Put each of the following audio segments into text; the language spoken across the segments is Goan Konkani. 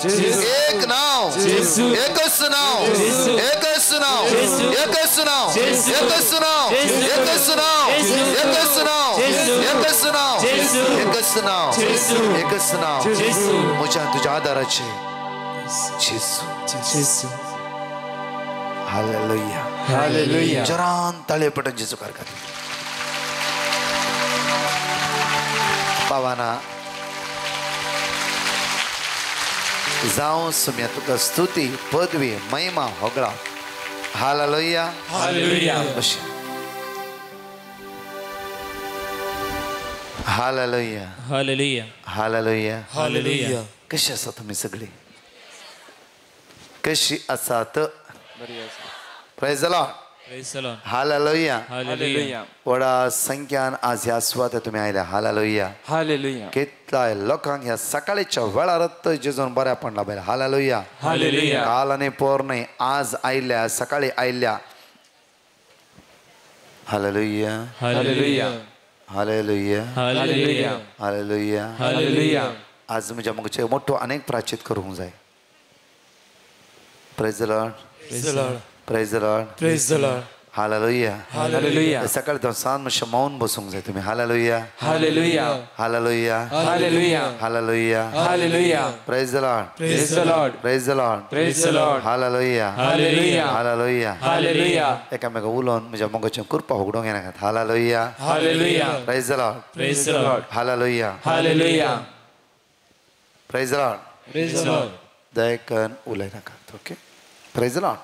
एक नाव, एकच नाव, एकच नाव, एकच नाव, एकच नाव, एकच नाव, एकच नाव, एकच नाव, एकच नाव, एकच नाव म्हज्या तुझ्या आदाराचे जेजू. जेजू. हालेलुया. हालेलुया. जरान ताळे पटन जेजू कारकार पावाना जावं सुम्या तुका स्तुती पदवी महिमा होगळा. Hallelujah. Hallelujah. Hallelujah. Hallelujah. Hallelujah. Hallelujah. कशी आसा तुमी सगळी? कशी आसात? Praise the lord. Praise the lord. Hallelujah. Hallelujah. व्हडा संख्यान आज ह्या सुवातेर तुमी आयल्या. हालेलुया. हालेलुया. कितल्या लोकांक ह्या सकाळच्या वेळार जेजून बऱ्यापण लाभयलें. हालेलुया. हालेलुया. काल आनी पोर न्हय, आज आयल्या, सकाळी आयल्या. Hallelujah. Hallelujah. Hallelujah. Hallelujah. Hallelujah. Hallelujah. आज म्हज्या मुखाचेर मोठो अनेक प्राचित करूंक जाय. Praise the lord. Praise the lord. Praise the lord. Praise the lord. Hallelujah. Hallelujah. सकाळी सांज मातशें मौन बसूंक जाय तुमी. Hallelujah. Hallelujah. Hallelujah. Hallelujah. Hallelujah. Hallelujah. Praise the lord. Praise the lord. Praise the lord. Praise the lord. Hallelujah. Hallelujah. Hallelujah. Hallelujah. एकामेका उलोवन म्हज्या मोगाचें कृपा उगडूंक येनाकात. Hallelujah. Hallelujah. Praise the lord. Praise the lord. Hallelujah. Hallelujah. Praise the lord. Praise the lord. दयकन उलयनाकात. Okay. Praise the lord.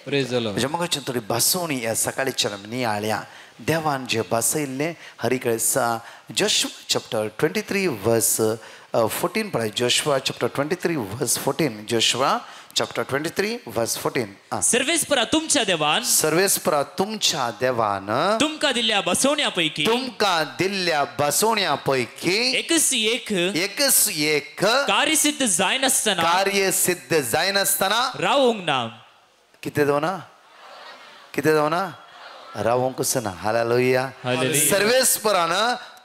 Praise the lord. म्हज्या मोगाचें थोडी बसवणी ह्या सकाळीच्या नियाळ्या देवान जे बसयल्लें हरिकडे जोशुआ चॅप्टर 23 वर्स 14 पळय. जोशुआ चॅप्टर 23 वर्स 14. जोशुआ चॅप्टर 23 वर्स 14. सर्वेस्परा तुमच्या देवान, सर्वेस्परा तुमच्या देवान तुमका दिल्ल्या बसवण्या पैकी, तुमका दिल्ल्या बसवण्या पैकी एकच एक, एकच एक कार्यसिद्ध जायनासतना, कार्यसिद्ध जायनासतना रावूंक ना. कितें जावना? कितें जावना? रावोंकच ना. हालेलुया. सर्वेस्परान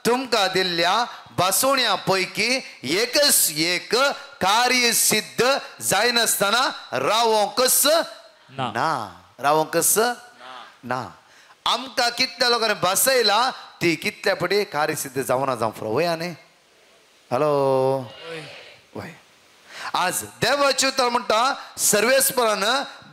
तुमकां दिल्ल्या बसवण्या पैकी एकच एक कार्यसिद्ध जायनासतना रावोंकच ना. रावोंकच ना. आमकां कितल्या लोकांनी बसयला ती कितल्या पटी कार्यसिद्ध जावना जावं फुरो. वय न्ही? हॅलो. वय. आज देवाचें उतर म्हणटा सर्वेस्परान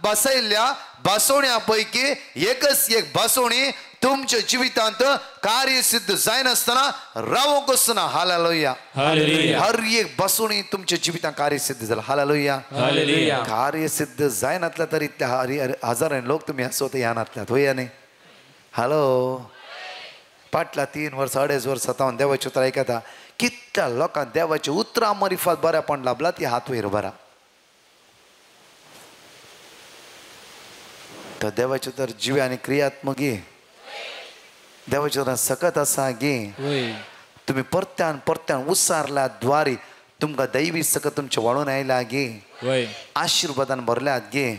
बसयल्ल्या बसवण्या पैकी एकच एक बसवणी तुमच्या जिवितांत कार्यसिद्ध जायनासतना रावोंकच ना. हालेलुया. हालेलुया. हर एक बसवणी तुमच्या जिवितांत कार्यसिद्ध जाला. हालेलुया. हालेलुया. कार्यसिद्ध जायनातल्या तरी इतल्या हजारांनी लोक तुमी आसो ते ह्या नातल्यात. वय न्ही? हॅलो. फाटल्या 3 वर्स 2.5 वर्स हांव देवाचें उतर आयकता. कितल्या लोकांक देवाच्या उतरां मारिफात बऱ्यापण लाभला ती हात वयर बरा. तर देवाचें तर जिवे आनी क्रियात्मक गे. देवाचें तर सकत आसा गे. तुमी परत्यान परत्यान उसारल्या द्वारी तुमकां दैवी सकत तुमचें वाळून आयला गे. आशिर्वादान भरल्यात गे.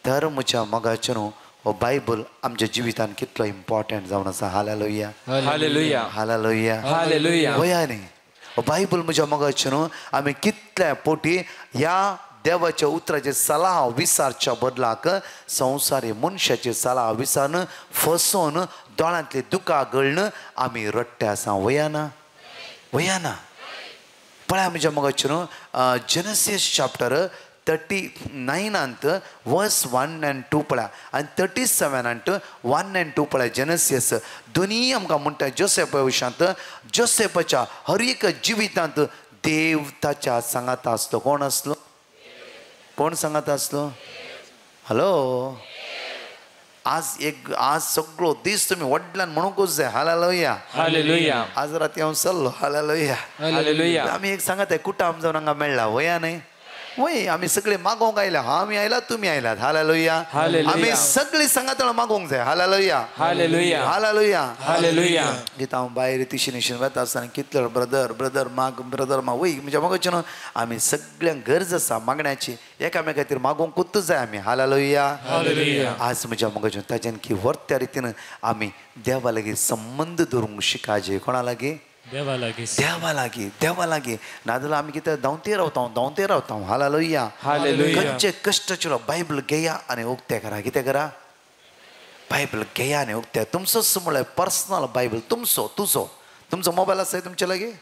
तर म्हज्या मोगाचें न्हू हो बायबल आमच्या जिवितान कितलो इम्पॉर्टंट जावन आसा. हालेलुया. हालेलुया. हालेलुया. हालेलुया. वया न्ही? हो बायबल म्हज्या मोगाचें न्हू आमी कितल्या पोटी ह्या देवाच्या उतराचे सलाह विसारच्या बदलाक संवसारी मनशाचे सलाह विसारून फसोवन दोळ्यांतली दुकां गळण आमी रडटे आसा. वया ना? वया ना? पळया म्हज्या मोगाचें न्हू जेनेसीस चॅप्टर 39 वर्स 1 आनी 2 पळया आनी 37 1 आनी 2 पळया. जेनेसीस दोनीय आमकां म्हणटा जोसेफा विशयांत जोसेफाच्या हर एक जिवितांत देव ताच्या सांगाता आसलो. कोण आसलो? कोण सांगाता आसलो? हॅलो. आज एक आज सगळो दीस तुमी व्हडल्यान म्हणूंकूच जाय. हालेलुया. हालेलुया. आज राती हांव चल्लो. हालेलुया. हालेलुया. आमी एक सांगता कुटाम जावन हांगा मेळ्ळा. वया न्ही? वय. आमी सगळे मागोवंक आयल्या. आमी आयला तुमी आयलात. हालेलुया. आमी सगळी सांगात मागोवंक जाय. हालेलुया. हालेलुया. हालेलुया. हालेलुया. गीत हांव भायर तिशीन निशीन वता आसतना कितले ब्रदर ब्रदर माग ब्रदर माग. वय म्हज्या मोगाचें न्हू आमी सगळ्यांक गरज आसा मागण्याची. एकामेका खातीर मागोवंकूच जाय आमी. हालेलुया. हालेलुया. आज म्हज्या मोगाचें ताच्यान की व्हरत्या रितीन आमी देवा लागीं संबंद दवरूंक शिकाजे. कोणा लागीं? देवा लागीं, देवा लागीं, देवा लागीं. नाजाल्यार आमी कितें धांवते रावता, धांवते रावता. हालेलुया. खंयचे कश्टाचें बायबल घेया आनी उक्तें करा. कितें करा? बायबल घेया आनी उक्तें. तुमचोच म्हळ्यार पर्सनल बायबल तुमचो, तुजो. तुमचो मोबायल आसा तुमचे लागीं?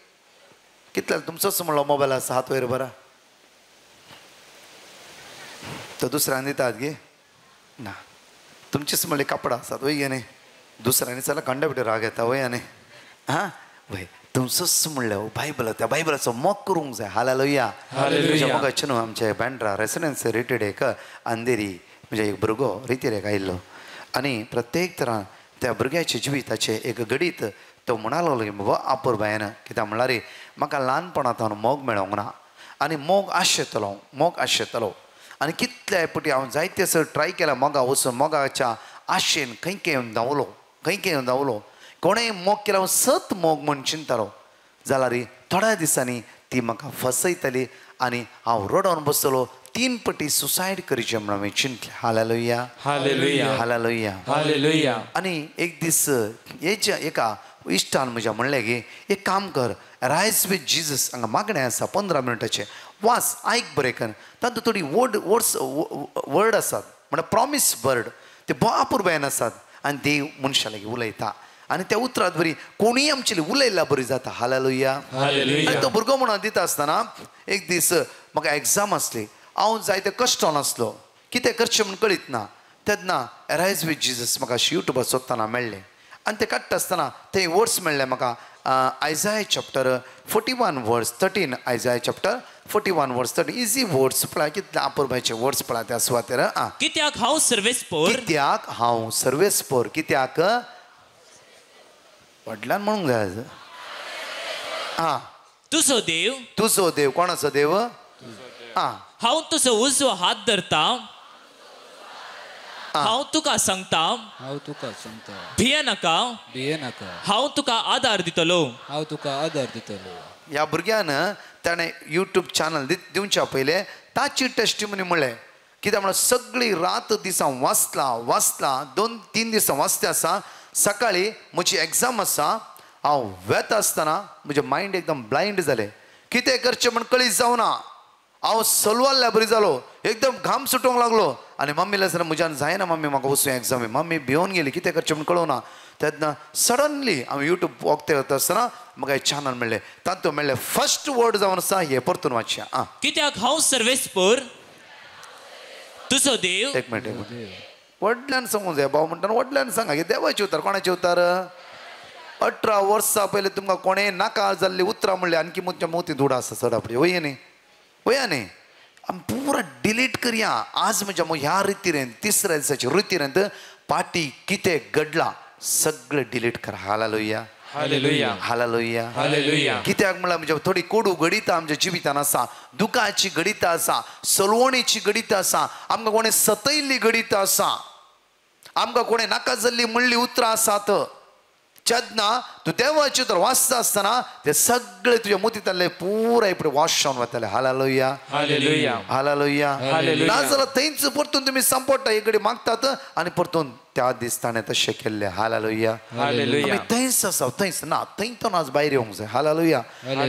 कितले तुमचोच म्हणलो मोबायल आसा? हात वयर बरा. तो दुसऱ्यान दितात गे ना? तुमचीच म्हणले कपडा आसात वय गे न्ही? दुसऱ्यांनी जाल्यार कंडा भितर राग येता वय न्ही? हां वय. तुमचोच म्हणलें बायबल, त्या बायबलाचो मोग करूंक जाय. हालेलुया. मोगाचें न्हू आमचे बँड्रा रेसिडेन्सी रिटेड एक अंधेरी म्हणजे एक भुरगो रितीर एक आयिल्लो आनी प्रत्येक तरान त्या भुरग्याच्या जिविताचें एक घडीत तो म्हणा लागलो की बाबा अपुरबायेन कित्याक म्हणल्यार म्हाका ल्हानपणांत मोग मेळोंक ना आनी मोग आशेतलो, मोग आशेतलो आनी कितल्या पटी हांव जायते सर ट्राय केला मोगा वचून, मोगाच्या आशेन खंय खंय येवन धांवलो, खंय खंय येवन धांवलो. कोणेय मोग केला हांव सत मोग म्हूण चिंतालो, जाल्यार थोड्या दिसांनी ती म्हाका फसयतली आनी हांव रडोन बसतलो. 3 पटी सुसायड करचें म्हणून हांवें चिंतलें. हालेलुया. हालेलुया. हालेलुया. हालेलुया. आनी एक दीस हेच्या एका इश्टान म्हज्या म्हणलें की एक काम कर, रायज विथ जिजस हांगा मागणें आसा 15 मिनटाचें, वाच आयक बरें कर. तातूंत थोडी वर्ड वर्ड्स वर्ड आसात म्हणल्यार प्रॉमीस वर्ड, ते अपुरबायेन आसात आनी देव मनशा लागीं उलयता आनी त्या उतरात बरी कोणीय आमचे उलयल्ल्या बरी जाता. हालेलुया. आनी तो भुरगो म्हणून दिता आसतना एक दीस म्हाका एग्जाम आसली, हांव जायते कश्टोन आसलो, कितें करचें म्हूण कळीत ना. तेन्ना एरायज विथ जिजस म्हाका युट्यूबार सोदतना मेळ्ळें आनी ते काडटा आसतना ते वर्ड्स मेळ्ळे म्हाका. Isaiah chapter 41 verse 13, Isaiah chapter 41 verse 13. Easy words पळय कितले अपुरबायेचे वर्ड्स पळय त्या सुवातेर. कित्याक हांव सर्वेस्पोर, कित्याक हांव सर्वेस्पोर, कित्याक व्हडल्यान म्हणूंक जाय. आं तुजो देव, तुजो देव. कोणाचो देव? आं हांव तुजो उजवो हात धरता, हांव तुका सांगता, हांव तुका सांगता, भिये नाका, भिये नाका, हांव तुका आदार दितलो, हांव तुका आदार दितलो. ह्या भुरग्यान ताणें युट्यूब चॅनल दिवच्या पयलें ताची टेस्टिमनी म्हणलें कित्याक म्हणल्यार सगळी रात दिसां वाचला वाचला 2-3 दिसां वाचते आसा. सकाळी म्हजी एग्जाम आसा, हांव वेता आसतना म्हजें मायंड एकदम ब्लायंड जालें, कितें करचें म्हण कळीत जावना. हांव सलवारल्या बरी जालो, एकदम घाम सुटोवंक लागलो आनी मम्मीला सर म्हज्यान जायना मम्मी म्हाका वचूं एग्जामी. मम्मी भिवन गेली, कितें करचें म्हण कळोवना. तेन्ना सडनली हांव युट्यूब वखते वता आसतना म्हाका एक चॅनल मेळ्ळें, तातूंत मेळ्ळें फर्स्ट वर्ड जावन आसा हें परतून वाचया. आं कित्याक हांव सर्वेस्पोर तुजो देव. एक मिनट, एक मिनट, व्हडल्यान सांगूंक जाय. भाव म्हणटा व्हडल्यान सांगा की देवाचें उतर. कोणाचें उतर? 18 वर्सां पयलीं तुमकां कोणें नाका जाल्लीं उतरां म्हणलीं आणखी तुमच्या मोती दुडा आसा चड आपली. वय न्ही, वया न्ही? आमी पुरा डिलीट करया. आज म्हणजे ह्या रितीरेन तिसऱ्या दिसाचे रितीरेंत पाटी कितें घडलां सगळें डिलीट करा. हालेलुया. हालेलुया. हालेलुया. हालेलुया. कित्याक म्हणल्यार म्हणजे थोडी कोडू घडितां आमच्या जिवितान आसा, दुखाची घडितां आसा, सलवणीची घडितां आसा, आमकां कोणें सतयल्ली घडितां आसा, आमकां कोणें नाका जाल्ली म्हणली उतरां आसात. जेन्ना तूं देवाचें तर वाचता आसतना ते सगळे तुज्या मोतींतले पुराय फुडें वॉश जावन वतले. हालेलुया. हालेलुया. हालेलुया. हालेलुया. नाजाल्यार थंयच परतून तुमी संपडटा, एक कडेन मागतात आनी परतून त्या दीस ताणें तशें केल्लें. हालेलुया. हालेलुया. आमी थंयच आसा, थंयच ना, थंय तो आज भायर येवंक जाय. हालेलुया.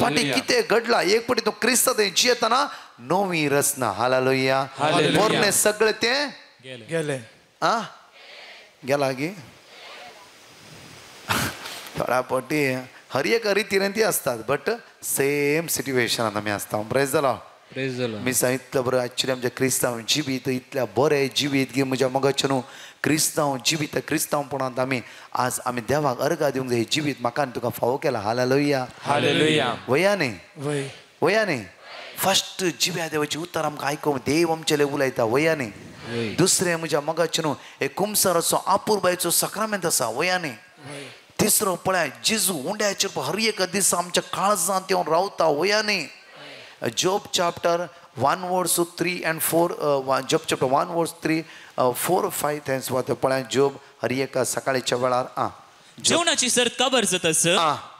फाटीं कितें घडलां, एक पटी तूं क्रिस्ता थंय जियेतना नवी रचना. हालेलुया. पोरणें सगळें तें गेलें. आं गेला गी थोड्या पटी हर एक रितीन ती आसतात, बट सेम सिट्युएशनान आमी आसता. प्रेज जालो. मी सांगितलं बरं. ॲक्च्युली आमच्या क्रिस्तांव जिवीत इतल्या बरें जिवीत की म्हज्या मोगाचें न्हू क्रिस्तांव जिवीत, क्रिस्तांवपणांत आमी आज आमी देवाक अर्गां दिवंक जाय. जिवीत म्हाका आनी तुका फावो केला. हालेलुया. हालेलुया. वया न्ही, वया न्ही? फर्स्ट जिव्या देवाची उतर आमकां आयकूंक देव आमचे उलयता. वया न्ही? दुसरें म्हज्या मोगाचें न्हू एक कुमसाराचो आपुरबायेचो साक्रामेंत आसा. वया न्ही? तिसरो पळय जेजू उंड्याचेर हर एक दीस आमच्या काळजांत येवन रावता. वया न्ही? Job chapter 1 verse 3 and 4, Job chapter 1 verse 3, 4, 5 थंय सुवातेर पळय. जोब हर एका सकाळच्या वेळार. आं जेवणाची सर्त काबर जातस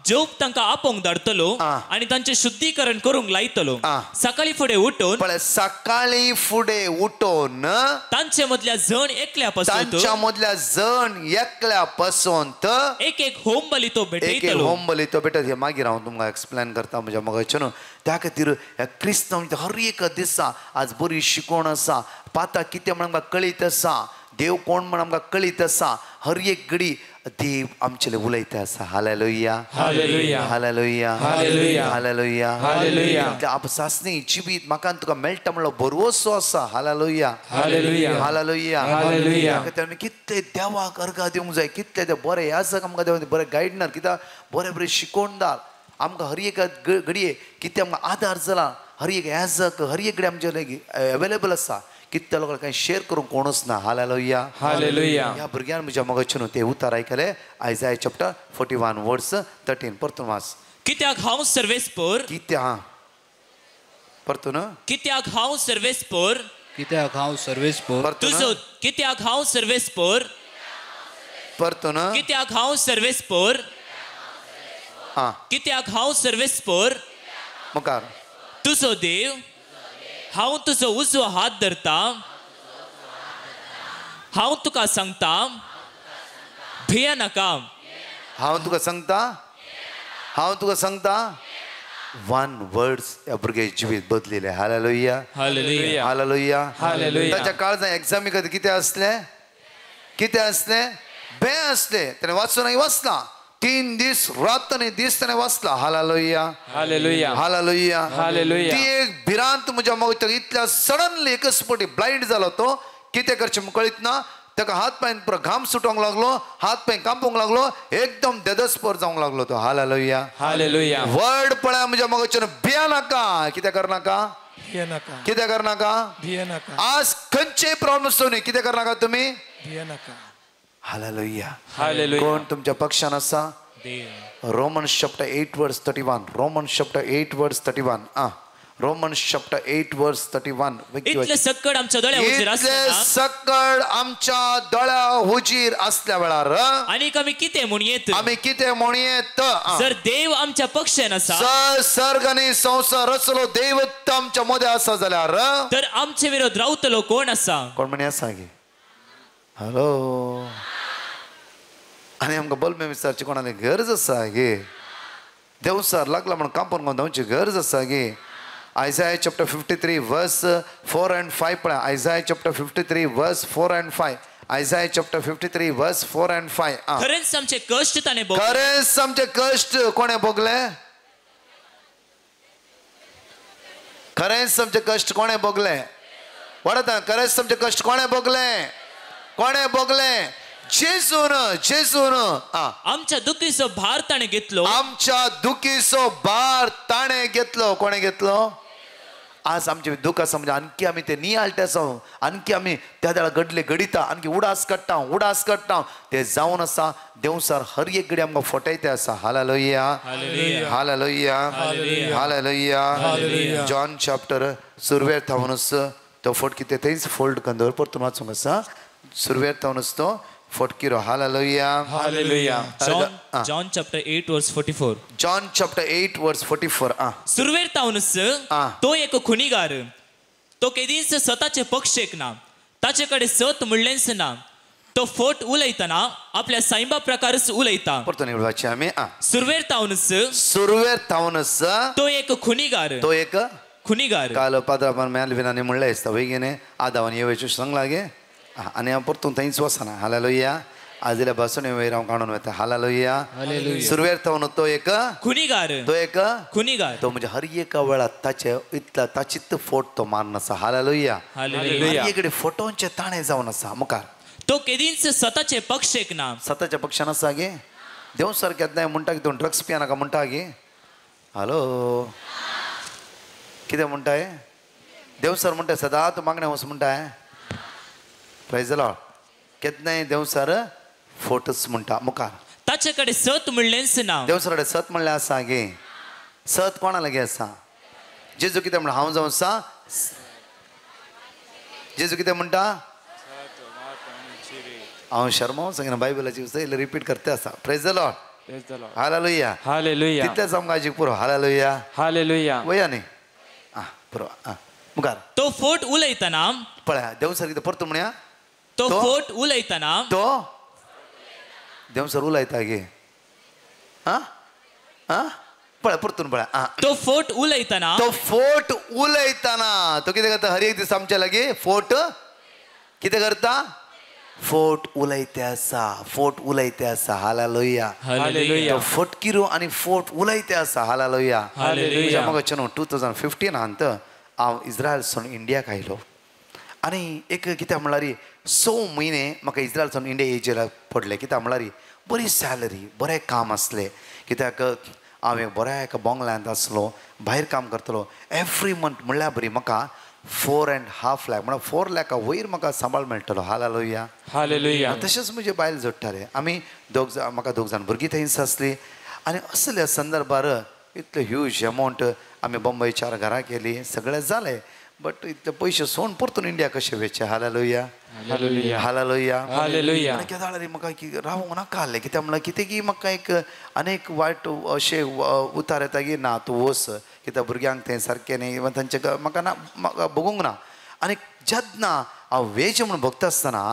जोब तांकां आपोवंक धाडटलो आनी तांचें शुद्धीकरण करूंक लायतलो. सकाळी फुडें उठून पळय, सकाळी फुडें उठून तांचे मदल्या जण एकल्या पासून, तांच्या मदल्या जण एकल्या पासून एक एक होम बली तो भेटयतलो. होम बली तो भेटत. हे मागीर हांव तुमकां एक्सप्लेन करता म्हज्या मोगाचें न्हू. त्या खातीर ह्या क्रिस्तांव हर एक दिसा आज बरी शिकवण आसा, पाता कितें म्हण आमकां कळीत आसा, देव कोण म्हण आमकां कळीत आसा. हर एक घडी देव आमचेले उलयता आसा. Hallelujah, hallelujah, hallelujah, hallelujah, hallelujah, hallelujah. आपसासनी जिवीत म्हाका तुका मेळटा म्हणलो भरवसो आसा. Hallelujah, hallelujah, hallelujah, hallelujah. आमी कितले देवाक अर्घा दिवंक जाय, कितले ते बरे याजक आमकां देवा बरे गायडनर, कित्याक बरे बरे शिकोवणदार आमकां हर एक घडये कितें आमकां आदार जाला. हर एक याजक हर एक घडये आमचे अवेलेबल आसा. कितल्या लोकांक कांय शेअर करूंक कोणूच ना. Hallelujah, hallelujah. ह्या भुरग्यान म्हज्या मोगाचें न्हू ते उतार आयकले. आयजाय चॅप्टर 41 वर्स 13 परतून वाच. कित्याक हांव सर्वेस्पर, कित्याक परतून, कित्याक हांव सर्वेस्पर, कित्याक हांव सर्वेस्पर तुजो, कित्याक हांव सर्वेस्पर परतून, कित्याक हांव सर्वेस्पर, कित्याक हांव सर्वेस्पर मुखार तुजो देव, हांव तुजो उजवो हात धरता, हांव तुका सांगता भिये नाका. हांव तुका सांगता, हांव तुका सांगता. वन वर्ड्स ह्या भुरग्याचें जिवीत बदलिलें. Hallelujah, hallelujah, hallelujah, hallelujah. ताच्या काळजान एग्जामी खातीर कितें आसलें, कितें आसलें, भंय आसलें. ताणें वाचून वाचलां 3 दीस रात आनी दीस ताणें वाचला. Hallelujah, hallelujah, hallelujah, hallelujah. ती एक भिरांत म्हज्या मोगाचें इतल्या सडनली एकच फावटी ब्लायंड जालो तो. कितें करचें म्हूण कळीत ना. ताका हात पांय पुरो घाम सुटोंक लागलो, हात पांय कांपूंक लागलो, एकदम देदस्पर जावंक लागलो तो. Hallelujah, hallelujah. वर्ड पळय म्हज्या मोगाचें, भिया नाका. कितें करनाका, कितें करनाका. आज खंयचेय प्रॉब्लम न्ही, कितें करनाका तुमी, भिये नाका. Hallelujah, hallelujah. कोण तुमच्या पक्षान आसा? Romans chapter 8 verse 31. Romans chapter 8 verse 31. Romans chapter 8 verse 31. इतले सक्कड आमच्या दोळ्या हुजीर इतले सक्कड आमच्या दोळ्या हुजीर असल्या वेळार आनी आमी कितें म्हणयेत, आमी कितें म्हणयेत, जर देव आमच्या पक्षान आसा, जर सर्ग आनी संवसार रचलो देव आमच्या मदें आसा जाल्यार तर आमचे विरोध रावतलो कोण आसा? कोण म्हणी आसा गे? हॅलो, आनी आमकां बलमे विचारची कोणाली गरज आसा गे? देवसार लागला म्हणून कांपून धांवची गरज आसा गे? Isaiah chapter 53 verse 4 and 5 पळय. Isaiah chapter 53 verse 4 and 5. Isaiah chapter 53 verse 4 and 5. खरेंच आमचे कश्ट ताणें भोगले. खरेंच आमचे कश्ट कोणें भोगले? खरेंच आमचे कश्ट कोणें भोगले? वडता, खरेंच आमचे कश्ट कोणें भोगले? कोणें भोगले? जेजून, जेजून. आमच्या दुखीचो भार ताणें घेतलो. आमच्या दुखीचो भार ताणें घेतलो. कोणें घेतलो? आज आमचे दुःख आसा म्हणजे आणखी आमी ते नियाळटे आसा, आणखी आमी त्या वेळार घडले घडिता, आणखी उडास काडटा, उडास काडटा. ते जावन आसा देवसार हर एक घडी आमकां फटयते आसा. Hallelujah, hallelujah, hallelujah. John chapter सुरवेर थावनच तो फटकी ते थंयच फोल्ड करून दवर, परतून वाचूंक आसा. सुरवेर थावनच तो फटकिरो. Hallelujah, hallelujah. John chapter 8 verse 44. John chapter 8 verse 44. सुरवेर तावनच तो एक खुनीगार, तो केदींच स्वताचे पक्षेक ना, ताचे कडेन सत म्हणलेंच ना, तो फोट उलयतना आपल्या साईबा प्रकारच उलयता. परतून वाचया आमी. सुरवेर तावनच, सुरवेर तावनच तो एक खुनीगार, तो एक खुनीगार. काल पाद्रापान मेलविनानी म्हणलें आसता वय आदावान येवचें सांगलां गे. आनी हांव परतून थंयच वचना. हालेलुया. आजिल्या भासून वयर हांव काडून वता. हालेलुया. सुरवेर थावन तो एक खुनीगार, तो एक खुनीगार. तो म्हणजे हर एका वेळार ताचे इतला ताचीत फोट तो मारून आसा. हालेलुया. हर एक कडेन फोटोंचे ताणें जावन आसा. मुखार तो केदींच स्वताचे पक्षेक ना, स्वताच्या पक्षान आसा गे. देव सारकें नाय म्हणटा की तूं ड्रग्स पिया नाका म्हणटा गे. हॅलो, कितें म्हणटाय? देव सर म्हणटा सदां तूं मागणें वच म्हणटाय. Praise the Lord. केन्नाय देवसार फोटोच म्हणटा. मुखार ताचे कडेन सत म्हणलेंच ना. देवसर कडेन सत म्हणलें आसा गे. सत कोणा लागीं आसा? जेजू कितें म्हणटा? हांव जावन आसा. जेजू कितें म्हणटा? हांव शर्माव सांगिना, बायबलाची इल्लें रिपीट करते आसा. Praise the Lord. Hallelujah. Hallelujah. तितलेंच आमकां आजीक पुरो. हालेलुया. हालेलुया. वया न्ही. आं पुरो. आं मुखार. तो फोट उलयतना पळया देव सर कितें परतून म्हणया. तो फोट उलयतना तो देव सर उलयता गे. आं आं पळय परतून पळय. आं तो फोट उलयतना तो फोट उलयतना तो कितें करता? हर एक दीस आमच्या लागीं फोट कितें करता? फोट उलयते आसा. फोट उलयते आसा. हालेलुया. हालेलुया. तो फटकिरो आनी फोट उलयते आसा. हालेलुया. हालेलुया. म्हाका न्हू 2015 हांव इस्रायल सून इंडियाक आयलो आनी एक कित्याक म्हणल्यार 6 म्हयने म्हाका इस्रायल सून इंडिया येवचें पडलें. कित्याक म्हणल्यार बरी सॅलरी, बरें काम आसलें. कित्याक हांव एक बऱ्या एका बोंगल्यांत आसलो, भायर काम करतलो. एवरी मंथ म्हणल्यार बरी म्हाका 4.5 लाख म्हणल्यार 4 लाखा वयर म्हाका सांबाळ मेळटलो. हालेलुया. हालेलुया. तशेंच म्हजे बायल जोडटाले आमी दोग जाण. म्हाका 2 जाण भुरगीं थंयच आसलीं आनी असल्या संदर्भार इतले ह्यूज अमावंट आमी बंबय 4 घरां केलीं, सगळें जालें. बट इतले पयशे सोन परतून इंडिया कशें वयचे? हालेलुया. हालेलुया. हालेलुया. हालेलुया. आनी केदाळार म्हाका रावूंक नाका आहलें. कित्याक म्हणल्यार कितें की म्हाका एक अनेक वायट अशें उतार येता की ना तूं वच, कित्याक भुरग्यांक तें सारकें न्ही, तांचें म्हाका ना, म्हाका बगूंक ना. आनी जेन्ना हांव वेचें म्हूण भोगता आसतना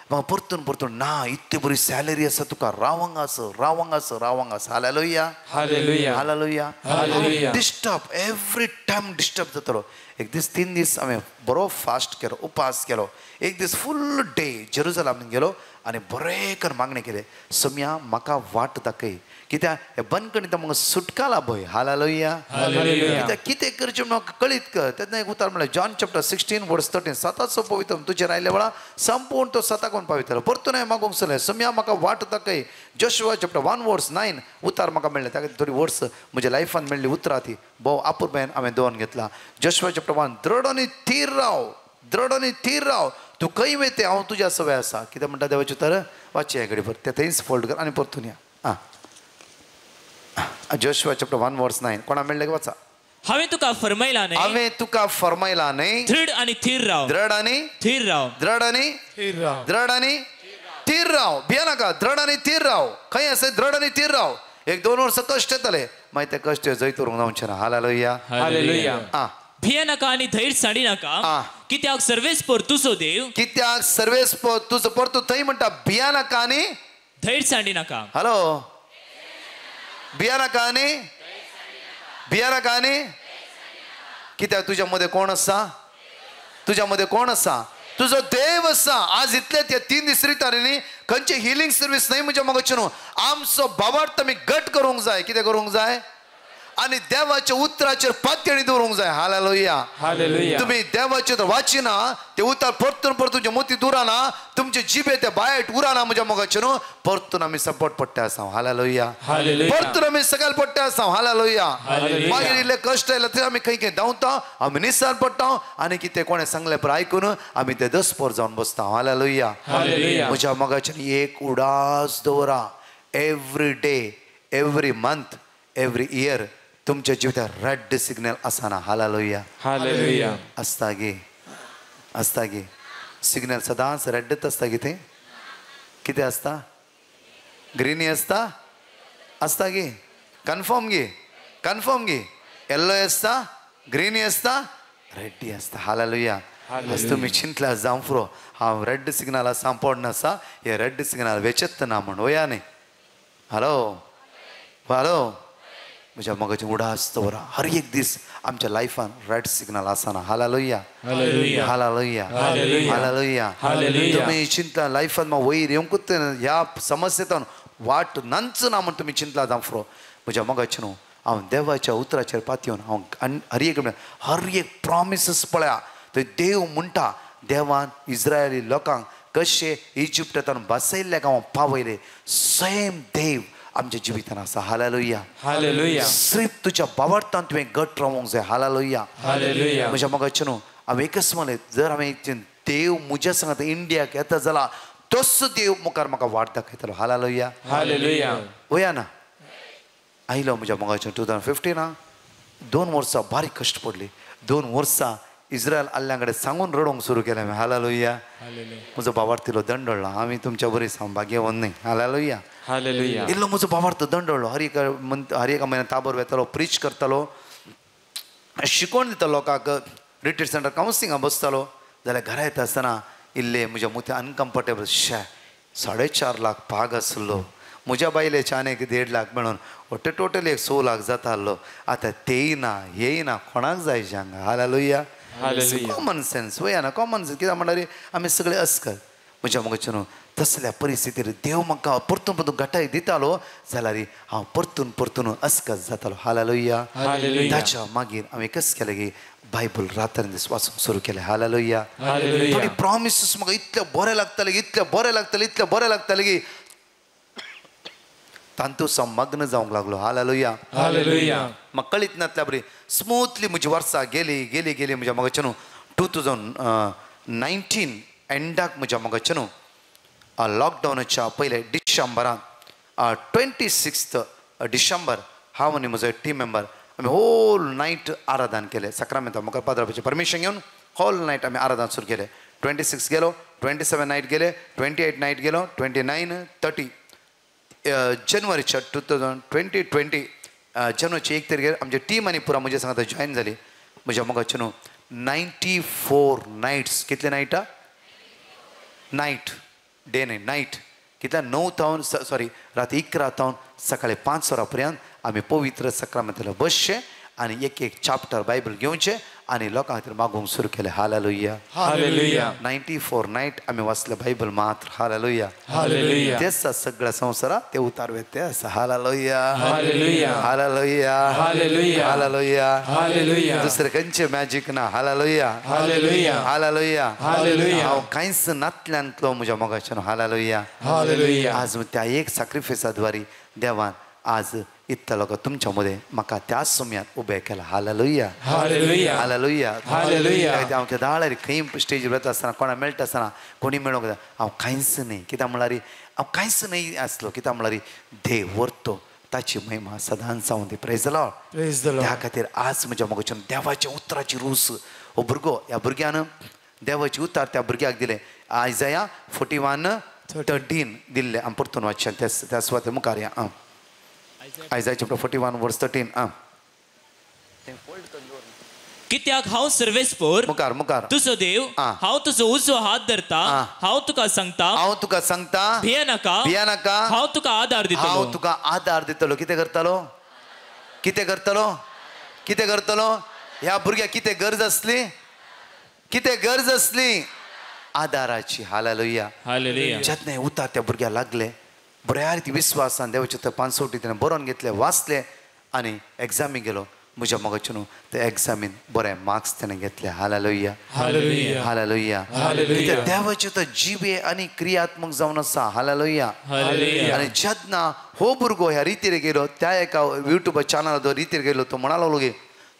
म्हाका परतून परतून ना इतली बरी सॅलरी आसा तुका, रावंक आस, रावंक आस, रावंक आस. Hallelujah. Hallelujah. Hallelujah. Hallelujah. Disturb every time disturb जातलो. एक दीस 3 दीस हांवें बरो फास्ट केलो, उपास केलो. एक दीस फूल डे जेरुजलाम गेलो आनी बरें कर मागणें केलें, सम्या म्हाका वाट दाखय, कित्याक हे बंदखणींत म्हाका सुटकाला भंय. हालेलुया. कित्याक कितें करचें म्हूण म्हाका कळीत कर. तेन्ना एक उतार म्हणलें जॉन चॅप्टर 16 verse 13, सताचो पवित्र तुजेर आयले वेळा संपूर्ण तो सताकोन पावितलो. परतून हांवें मागूंक सरलें, सम्या म्हाका वाट दाखय. जोशुआ चॅप्टर 1 verse 9 उतार म्हाका मेळ्ळें. ताका थोडी वर्स म्हज्या लायफान मेळ्ळी उतरां ती भोव आपुरबायेन हांवें दवरून घेतला. जोशुआ चॅप्टर 1, दृढ आनी थीर राव, दृढ आनी थीर राव, तूं खंय वयते हांव तुज्या सवय आसा. कितें म्हणटा देवाचें उतर वाचचें घडी भर तें थंयच फोल्ड कर आनी परतून या. आं जोशुआ चॅप्टर 1 verse 9 कोणा मेळ्ळें वाचा. हांवें तुका फरमायला न्हय, हांवें तुका फरमायला न्हय, दृढ आनी थीर राव, दृढ आनी थीर राव, दृढ आनी थीर राव, दृढ आनी थीर राव. भिया नाका, दृढ आनी थीर राव. खंय आसा दृढ आनी थीर राव? 1-2 वर्सां कश्ट येतले, मागीर ते कश्ट जैत उरूंक जावचें ना. हालेलुया. हालेलुया. आं भिये नाका आनी धैर्य सांडी नाका, कित्याक सर्वेस्पर तुजो देव, कित्याक सर्वेस्पर तुजो परतू थंय म्हणटा भिया नाका आनी धैर्य सांडी नाका. हॅलो, भिया नाका आनी भिया नाका आनी कित्याक तुज्या मदें कोण आसा? तुज्या मदें कोण आसा? तुजो देव आसा. आज इतले ते 3 दीस रितार न्ही, खंयची हिलींग सर्वीस न्हय म्हज्या मोगाचें न्हू. आमचो भावार्थ आमी घट करूंक जाय. कितें करूंक जाय? आनी देवाच्या उतराचेर पातयेणी दवरूंक जाय. हालेलुया. हालेलुया. तुमी देवाचें तर वाचिना, ते उतर परतून परतून तुमच्या मोती उराना, तुमचे जिबे ते बायट उराना म्हज्या मोगाचें न्हू. परतून आमी सपोर्ट पडटा आसा. हालेलुया. परतून आमी सकाळ पडटा आसा. हालेलुया. मागीर इल्ले कश्ट आयले थंय आमी खंय खंय धांवता, आमी निसान पडटा आनी कितें कोणें सांगलें पळय आयकून आमी ते दसपोर जावन बसता. हालेलुया. म्हज्या मोगाचें एक उडास दवरा, every day, every month, every year तुमच्या जिवितात रेड सिग्नल आसना. हालेलुया. हालेलुया. आसता गे, आसता गे सिग्नल सदांच रेडच आसता. कितें कितें आसता? ग्रीनी आसता, आसता गे, कन्फर्म गे, कन्फर्म गे. येल्लो आसता, ग्रीनी आसता, रेड्डी आसता. हालेलुया. आज तुमी चिंतल्या जावं पुरो हांव रेड सिग्नल आसा पडना आसा, हे रेड सिग्नल वेचत ना म्हण. वया न्ही? हॅलो हॅलो, म्हज्या मोगाचें उडास दवरा. हर एक दीस आमच्या लायफान रेड सिग्नल आसना. हालेलुया. हालेलुया. हालेलुया. तुमी चिंतला लायफान वयर येवंकूच ह्या समस्येंतल्यान वाट नाच ना म्हण तुमी चिंतला जावं पुरो. म्हज्या मोगाचें न्हू, हांव देवाच्या उतराचेर पातयेवन हांव हर एक हर एक प्रॉमिसीस पळया. थंय देव म्हणटा, देवान इस्रायली लोकांक कशें इजिप्टांतल्यान बसयल्ल्या गांवां पावयले, सेम देव आमच्या जिवितान आसा. हालेलुया. हालेलुया. सिर्फ तुज्या भावार्थान तुवें घट रावंक जाय. हालेलुया. हालेलुया. म्हज्या मोगाचें न्हू, हांवें एकच म्हणलें, जर हांवें देव म्हज्या सांगता इंडियाक येता जाल्यार तसो देव मुखार म्हाका वाट दाखयतलो. हालेलुया. हालेलुया. वया ना आयलो म्हज्या मोगाचें 2015 2 वर्सां बारीक कश्ट पडली. 2 वर्सां इस्रायल आल्ल्या कडेन सांगून रडोवंक सुरू केलें हांवें. हालेलुया. म्हजो बाबार्थ इल्लो दंडळ्ळो. आमी तुमच्या बरी हांव भाग्यवंत न्ही. हालेलुया. हालेलुया. इल्लो म्हजो बाबार्थ दंडळ्ळो. हर एका हर एका म्हयन्याक ताबोर वेतालो, प्रीच करतालो, शिकोवन दितालो लोकांक, रिट्रीट सेंटर कावन्सिलिंगाक बसतालो. जाल्यार घरा येता आसतना इल्ले म्हज्या मुथ्या अनकम्फर्टेबल. शे 4.5 लाख पाग आसलो म्हज्या बायलेचे आनी एक 1.5 लाख मेळून वट्टे टोटल एक 6 लाख जाता आसलो. आतां तेय ना हेय ना, कोणाक जाय हांगा. हालेलुया. कॉमन सेन्स वया ना, कॉमन सेन्स कित्याक म्हणल्यार आमी सगळे अस्कल. म्हज्या मोगाचें न्हू तसल्या परिस्थितीर देव म्हाका परतून परतून घटाय दितालो जाल्यार हांव परतून परतून अस्कल जातालो. हालेलुया. ताच्या मागीर हांवें कशें केलें की बायबल रातन दीस वाचूंक सुरू केलें. हालेलुया. थोडी प्रॉमिसीस म्हाका इतले बरें लागताले, इतले बरें लागताले, इतले बरें लागताले की तांतूत हांव मग्न जावंक लागलो. हालेलुया. म्हाका कळीत नासल्या बरी स्मूथली म्हजी वर्सां गेली गेली गेली. म्हज्या मोगाचें न्हू 2019 एंडाक म्हज्या मोगाचें न्हू लॉकडावनाच्या पयले डिसेंबरांत 26 डिसेंबर हांव आनी म्हजो टीम मेंबर आमी होल नायट आराधन केलें. साक्रामेंता म्हाका पाद्रापाचें परमिशन घेवन होल नायट आमी आराधन सुरू केलें. 26 गेलो, 27 नायट गेले, 28 नायट गेलो, 29 30 जनवरीच्या 2020 जनवरीच्या 1 तारखेर आमची टीम आनी पुरा म्हज्या सांगता जॉयन जाली. म्हज्या मोगाचें न्हू 94 नायट्स. कितले नायटा? नायट डे न्ही, नायट. कितल्या 9 थावन सॉरी राती 11 थावन सकाळी 5 वरां पर्यंत आमी पवित्र साक्रामेंताला बसचे आनी एक एक चॅप्टर बायबल घेवचें आनी लोकां खातीर मागूंक सुरू केलें. हालेलुया. हालेलुया. 94 नायट आमी वाचले बायबल मात्र. हालेलुया. हालेलुया. तेच सगळ्या संवसारात ते उतार ते आसा. Hallelujah. Hallelujah. Hallelujah. Hallelujah. Hallelujah. Hallelujah. दुसरें खंयचें मॅजीक ना. हालेलुया. हालेलुया. हालेलुया. हालेलुया. हांव कांयच नातल्यांतलो म्हज्या मोगाचें. हालेलुया. हालेलुया. आज त्या एक सॅक्रिफायसा द्वारे देवान आज इतलो लोक तुमच्या मदें म्हाका त्या समयात उबें केला. हालेलुया. हालेलुया. हालेलुया. हालेलुया. हांव केदाळार खंय स्टेजीर वता आसतना कोणा मेळटा आसतना कोणी मेळोंक जाय हांव कांयच न्ही. कित्याक म्हणल्यार हांव कांयच न्ही आसलो. कित्याक म्हणल्यार देव व्हरतो ताची महिमा सदांच जावं दी. Praise the Lord. Praise the Lord. त्या खातीर आज म्हज्या मोगाच्यान देवाच्या उतराची रूस हो भुरगो ह्या भुरग्यान देवाची उतार त्या भुरग्याक दिलें. आयजया 41:13 दिल्लें. आमी परतून वाचच्या त्या सुवाते मुखार या. आं Isaiah chapter 41 verse 13. कित्याक हांव सर्वेस्पोर मुखार मुखार तुजो देव हांव तुजो उजवो हात धरता, हांव तुका सांगता, हांव तुका सांगता, भिये नाका, भिये नाका, हांव तुका आधार दितलो, हांव तुका आधार दितलो. कितें करतलो? कितें करतलो? कितें करतलो? ह्या भुरग्याक कितें गरज आसली? कितें गरज आसली? आधाराची. हालेलुया. हालेलुया. जेन्ना उतार त्या भुरग्याक लागले बऱ्या रिती विस्वासान देवाचे ते 5 तेणें बरोवन घेतले, वाचले आनी एग्जामीक गेलो. म्हज्या मोगाचें न्हू ते एग्जामीन बरे मार्क्स तेणें घेतले. हालेलुया. हालेलुया. हालेलुया. हालेलुया. देवाचें तो जिवे आनी क्रियात्मक जावन आसा. हालेलुया. हालेलुया. आनी जेन्ना हो भुरगो ह्या रितीर गेलो त्या एका युट्यूब चॅनलार तो रितीर गेलो तो म्हणा लागलो की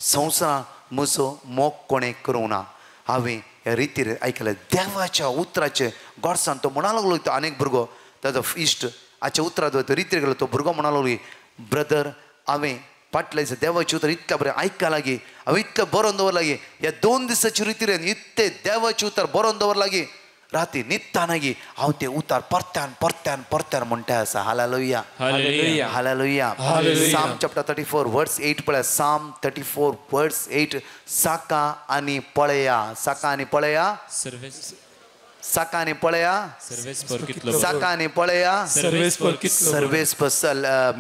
संवसारांत म्हजो मोग कोणें करूंक ना. हांवें ह्या रितीर आयकलें देवाच्या उतराचें गोडसान. तो म्हणा लागलो तो आनीक भुरगो ताजो इश्ट हाच्या उतरां तो रितीर गेलो. तो भुरगो म्हणा लागलो की ब्रदर हांवें फाटल्या दिसा देवाचें उतर इतलें बरें आयकलां लागीं, हांवें इतलें बरोवन दवरलां लागीं, ह्या 2 दिसाचे रितीर इतलें देवाचें उतर बरोवन दवरलां लागीं, राती न्हिदतना गी हांव तें उतर परत्यान परत्यान परत्यान म्हणटा आसा. हालेलुया. हालेलुया. हालेलुया. साम चॅप्टर 34 वर्स 8 पळया. साम 34 वर्स 8. साका आनी पळया, साका आनी पळया, साका आनी पळया, साका आनी पळया, सर्वेस्पर.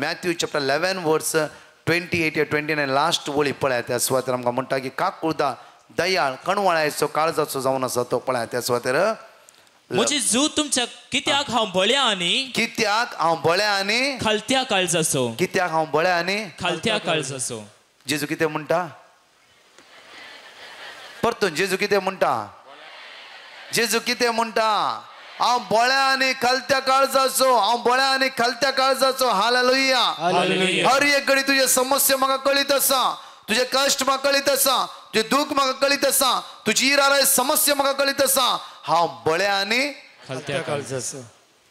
मॅथ्यू चॅप्टर 11 वर्स 28 29 लास्ट वळी पळया. त्या सुवातेर आमकां म्हणटा की काकुळदा दयाळ कणवळायचो काळजाचो जावन आसा तो पळया. त्या सुवातेर म्हजी जू तुमच्या कित्याक हांव बळ्या आनी कित्याक हांव बळ्या आनी खालत्या काळजाचो, कित्याक हांव बळ्या आनी खालत्या काळजाचो. जेजू कितें म्हणटा? परतून जेजू कितें म्हणटा? जेजू कितें म्हणटा? हांव बळ्या आनी खालत्या काळजाचो, हांव बळ्या आनी खालत्या काळजाचो. हालेलुया. हर एक घडी तुजे समस्या म्हाका कळीत आसा, तुजे कश्ट म्हाका कळीत आसा, तुजें दूख म्हाका कळीत आसा, तुजी इराय समस्या म्हाका कळीत आसा. हांव बळ्या आनी खालत्या काळजाचो.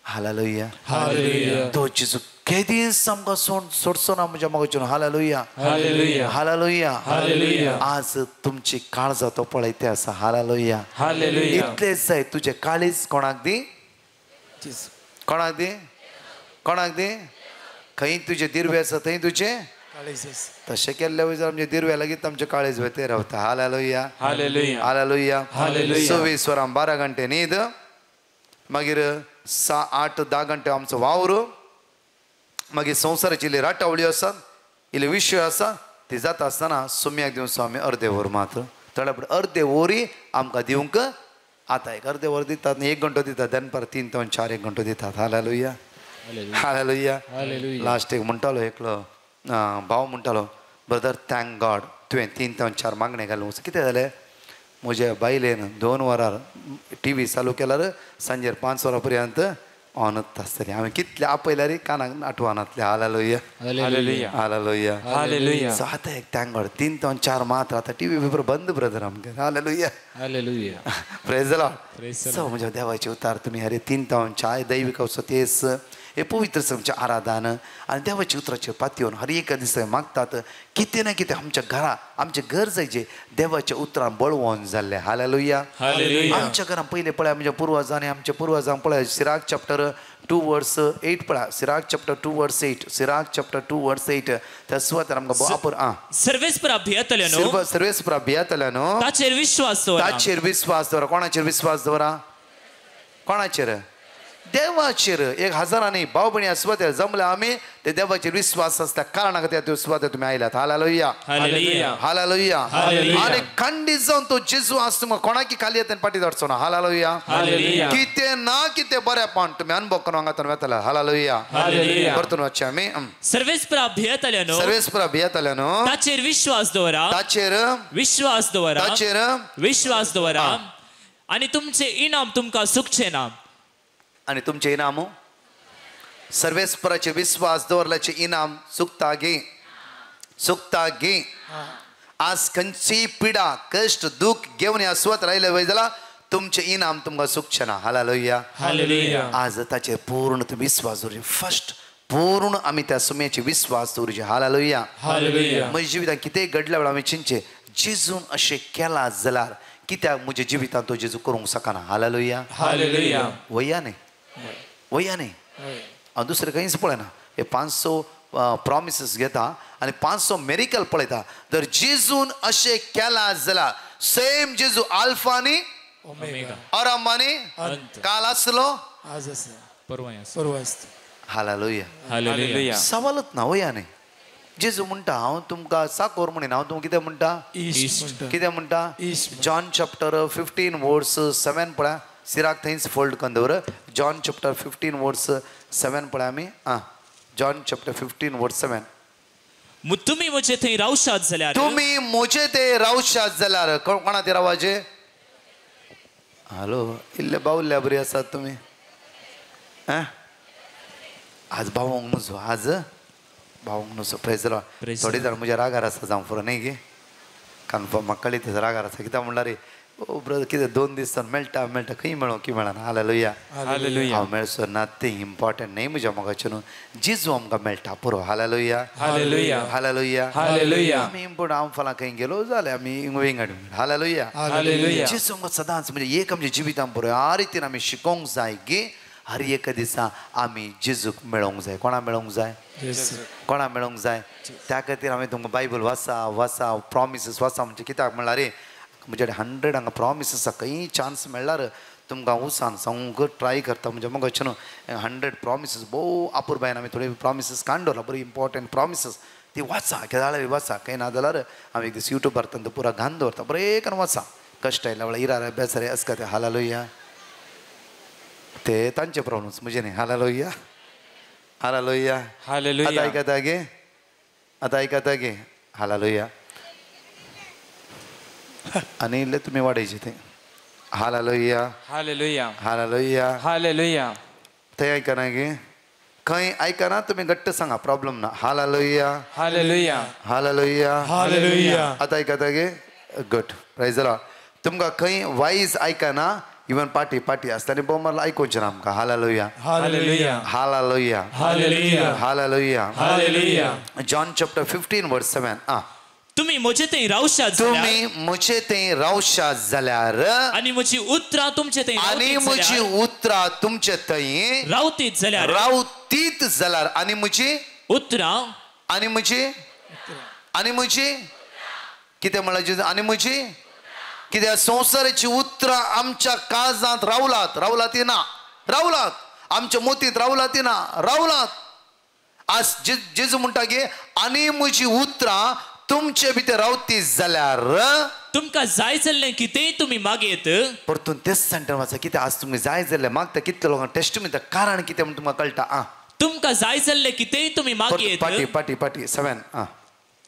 हालेलुया. हालेलुया. तो जेजू केदींच आमकां सोडचो ना म्हज्या मोगाचें. हालेलुया. हालेलुया. हालेलुया. हालेलुया. आज तुमची काळजां तो पळयते आसा. हालेलुया. हालेलुया. इतलेंच जाय तुजें काळीज कोणाक दी, कोणाक दी, कोणाक दी. खंय तुजें दिर्वे आसा थंय तुजें तशें केल्ले वयजार आमचे दिर्वे लागीं आमचें काळीज वेते रावता. हालेलुया. हालेलुया. हालेलुया. हालेलुया. 26 वरां 12 घंटे न्हीद, मागीर 6, 8, 10 घंटे आमचो वावर, मागीर संवसाराची इल्ली राटावळी आसात, इल्ले विशय आसा, ती जाता आसतना सुम्याक दिवन आमी अर्दे वर मात्र थोड्या पूण अर्दे वरी आमकां दिवंक आतां एक अर्दे वर दितात न्ही, 1 घंटो दितात, दनपार 3 ते 4 1 घंटो दितात. हालेलुया. हालेलुया. लास्ट एक म्हणटालो एकलो भाव म्हणटालो, ब्रदर thank God तुवें 3 ते 4 मागणें घालून. कितें जालें, म्हज्या बायलेन 2 वरां टी व्ही चालू केल्यार सांजेर 5 वरां पर्यंत ऑनच आसतली. हांवें कितले आपयल्यार कानाक आठवनातले. Hallelujah. Hallelujah. Hallelujah. Hallelujah. So आतां एक thank God 3 ते 4 मात्र आतां टी व्ही पेपर बंद ब्रदर आमकां. Hallelujah. Hallelujah. Praise the Lord. So म्हज्या देवाचे उतार तुमी हरे 3 ते 4 दैवीक तेस हे पवित्र आमचें आराधन आनी देवाच्या उतराचेर पातयेवन हर एका दिसा मागतात कितें ना कितें आमच्या घरा आमचें घर जायचें देवाच्या उतरान बळवण जाल्लें. हालेलुया. आमच्या घरान पयलें पळय आमच्या पुर्वजांनी आमच्या पुर्वजांक पळय सिराक चॅप्टर 2 वर्स 8 पळय, सिराक चॅप्टर 2 वर्स 8, सिराक चॅप्टर 2 वर्स 8 त्या सुवातेर आमकां वापर. आं सर्वेस्परा भियेतल्यानो, सर्वेस्परा भियेतल्यानो ताचेर विश्वास दवरा, ताचेर विश्वास दवरा. कोणाचेर विश्वास दवरा? कोणाचेर? देवाचेर. 1000 भाव भयणी सुवातेर जमले आमी ते देवाचेर विश्वास आसता कारणा खातीर त्या सुवातेर तुमी आयल्यात. हालेलुया. हालेलुया. आनी खंडीत जावन तो जेजू आस तुमकां कोणाकी खाली येता फाटी धाडचो ना. हालेलुया. कितें ना कितें बरेपण तुमी अनुभव करून हांगा वतले. हालेलुया. परतून वचचें आमी. सर्वेस्परा भियेतल्यानो, सर्वेस्परा भियेतल्यानो ताचेर विश्वास दवरा, ताचेर विश्वास दवरा, ताचेर विश्वास दवरा आनी तुमचें इनाम तुमकां सुखचें ना. आनी तुमचें इनाम सर्वेस्पराचे विश्वास दवरल्याचे इनाम चुकता गे, चुकता गे. आज खंयची पिडा कश्ट दुःख घेवन ह्या सुवात रायले वय जाल्यार तुमचें इनाम तुमकां सुखचें ना. हालेलुया. आज ताचेर पूर्ण तुमी विश्वास दवरचे. फर्स्ट पूर्ण आमी त्या सुम्याचे विश्वास दवरचे. हालेलुया. म्हज्या जिवितांत कितेंय घडल्या वेळार आमी चिंतचें जेजून अशें केलां जाल्यार कित्याक म्हज्या जिवितांत तो जेजू करूंक शकना. हालेलुया. वया न्ही, वया न्ही. हांव दुसरें खंयच पळयना. हे 500 प्रॉमिसीस घेता आनी 500 मेरिकल पळयता. जर जेजून अशें केलां जाल्यार सेम जेजू आल्फा आनी आरंभ आनी काल आसलो आज आसा परवां आसता. हालेलुया. सवालच ना. वया न्ही. जेजू म्हणटा हांव तुमकां साकोर म्हणिना, हांव तुमकां कितें म्हणटा? कितें म्हणटा? जॉन चॅप्टर 15 वर्स 7 पळय. सिराक थंयच फोल्ड करून दवर. जॉन चॅप्टर 15 वर्स 7 पळय आमी. आं जॉन चॅप्टर 15 वर्स 7. तुमी म्हजे थंय रावशात जाल्यार, तुमी म्हजे ते रावशात जाल्यार. कोणा ते रावाचे? हॅलो इल्ले बावल्या बरी आसात तुमी. आं आज बावोंक नुजो, आज भावंक नुसो. Praise the Lord. थोडी जाण म्हज्या रागार आसा जावं पुरो न्ही गे, कन्फर्म म्हाका कळीत आसा रागार आसा. कित्याक म्हणल्यार ओ ब्रदर कितें 2 दीस मेळटा मेळटा खंय मेळो की मेळना. हालेलुया. हांव मेळचो ना तें इम्पॉर्टंट न्ही म्हज्या मोगाचें न्हू, जेजू आमकां मेळटा पुरो. हालेलुया. हालेलुया. आमी इम्पॉर्टंट हांव फाल्यां खंय गेलो जाल्यार आमी विंगड. हालेलुया. जेजू आमकां सदांच म्हणजे एक आमच्या जिवितान पुरो ह्या रितीन आमी शिकोवंक जाय की हर एका दिसा आमी जेजूक मेळोवंक जाय. कोणा मेळोवंक जाय? कोणा मेळोवंक जाय? त्या खातीर हांवें तुमकां बायबल वाचा वाचा प्रॉमिसीस वाचा म्हणजे कित्याक म्हणल्यार रे म्हजे कडेन 100 हांगा प्रॉमिसीस आसा. खंय चान्स मेळ्ळ्यार तुमकां उसान सांगूंक ट्राय करता. म्हणजे म्हाका अशें न्हू 100 प्रॉमिसीस भोव अपुरबायेन आमी थोडे प्रॉमिसीस काडून दवरला, बरी इम्पॉर्टंट प्रॉमिसीस ती वाचा. केदाळार वाचा, खंय ना जाल्यार हांव एक दीस युट्यूबार तांकां पुरा घालून दवरता. बरें करून वाचा. कश्ट आयल्या वेळार इरार बेसरे अस खातीर. हालेलुया. ते तांचे प्रॉब्लम्स म्हजे न्ही. हालेलुया. हालेलुया. आतां आयकता गे? आतां आयकता गे? हालेलुया. आनी इल्ले तुमी वाडयचे ते. हालेलुया. हालेलुया. हालेलुया. हालेलुया. थंय आयकना गे? खंय आयकना तुमी घट्ट सांगा, प्रॉब्लम ना. हालेलुया. हालेलुया. हालेलुया. हालेलुया. आतां आयकता गे? Good. Praise the Lord. तुमकां खंय वायज आयकना इवन पाटी पाटी आसता आनी बोमारला आयकुचें ना आमकां. Hallelujah hallelujah hallelujah hallelujah hallelujah hallelujah. John chapter 15 verse 7. आ तुम्ही म्हजे थंय रावशात, तुम्ही म्हजे थंय रावशात जाल्यार आनी म्हजी उतरां तुमचे थंय, आनी म्हजी उतरां तुमचे थंय रावतीत जाल्यार, रावतीत जाल्यार, आनी म्हजी उतरां, आनी म्हजी, आनी म्हजी कितें म्हणलां, आनी म्हजी कित्याक संवसाराची उतरां आमच्या काळजांत रावलात, रावलात ना, रावलात आमच्या मोतींत रावलात ना, रावलात. आज जेजू म्हणटा की आनी म्हजी उतरां तुमचे भितर रावती जाल्यार तुमकां जाय जाल्लें कितेंय तुमी मागयत. परतून तेच सेंटर वाचा कितें आज तुमी जाय जाल्लें मागता कितले लोकांक टेस्ट मिळता कारण कितें म्हण तुमकां कळटा. आ तुमकां जाय जाल्लें कितेंय तुमी मागयत. पाटी पाटी पाटी 7. आ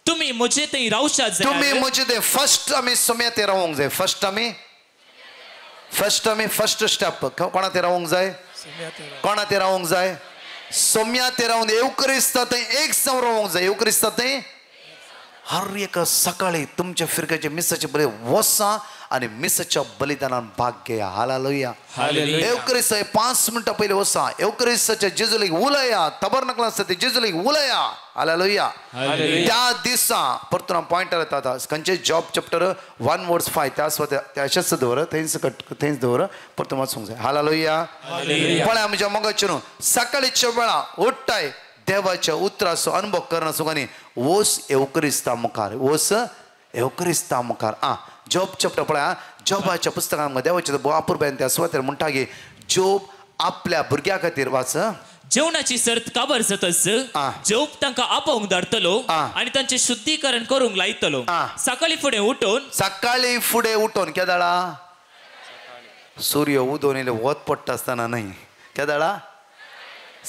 तुमी म्हजे थंय रावशात जाल्यार, तुमी म्हजे थंय. फर्स्ट आमी सोम्या ते रावंक जाय. फर्स्ट आमी, फर्स्ट आमी फर्स्ट स्टेप कोणा ते रावंक जाय, कोणा ते रावंक जाय, सोम्या ते रावून येवकरिस्ता थंय एक जावन रावंक जाय. येवकरिस्ता थंय हर एका सकाळी तुमच्या फिरकाचे मिसाचे बरे वसा आनी मिसाच्या बलिदानान भाग घेया. हालेलुया. येवकरिस्ता 5 मिनटां पयलीं वसा, येवकरिस्ताच्या जेजूलेक उलया, तबरनकला आसता ते जेजूलेक उलया. हालेलुया. त्या दिसा परतून हांव पॉयंटार येता आतां खंयचे जॉब चॅप्टर 1 verse 5 त्या सुवातेर अशेंच दवर, थंयच थंयच दवर, परतून वाचूंक जाय. हालेलुया. पळय म्हज्या मोगाचें न्हू सकाळीच्या वेळा उठ्ठाय देवाच्या उतराचो अनुभव करना सुखानी वोस येवकरिस्ता मुखार, वोस येवकरिस्ता मुखार. आ जॉब चॅप्टर पळय, जॉबाच्या पुस्तकांत देवाच्या अपुरबायेन त्या सुवातेर म्हणटा की जोब आपल्या भुरग्या खातीर वाच. जेवणाची सर्त काबर जातच जोब तांकां आपोवंक धाडटलो आनी तांचें शुद्धीकरण करूंक लायतलो. सकाळी फुडें उठून, सकाळी फुडें उठून केदाळा सूर्य उदोवन येयले वत पडटा आसतना न्हय, केदाळा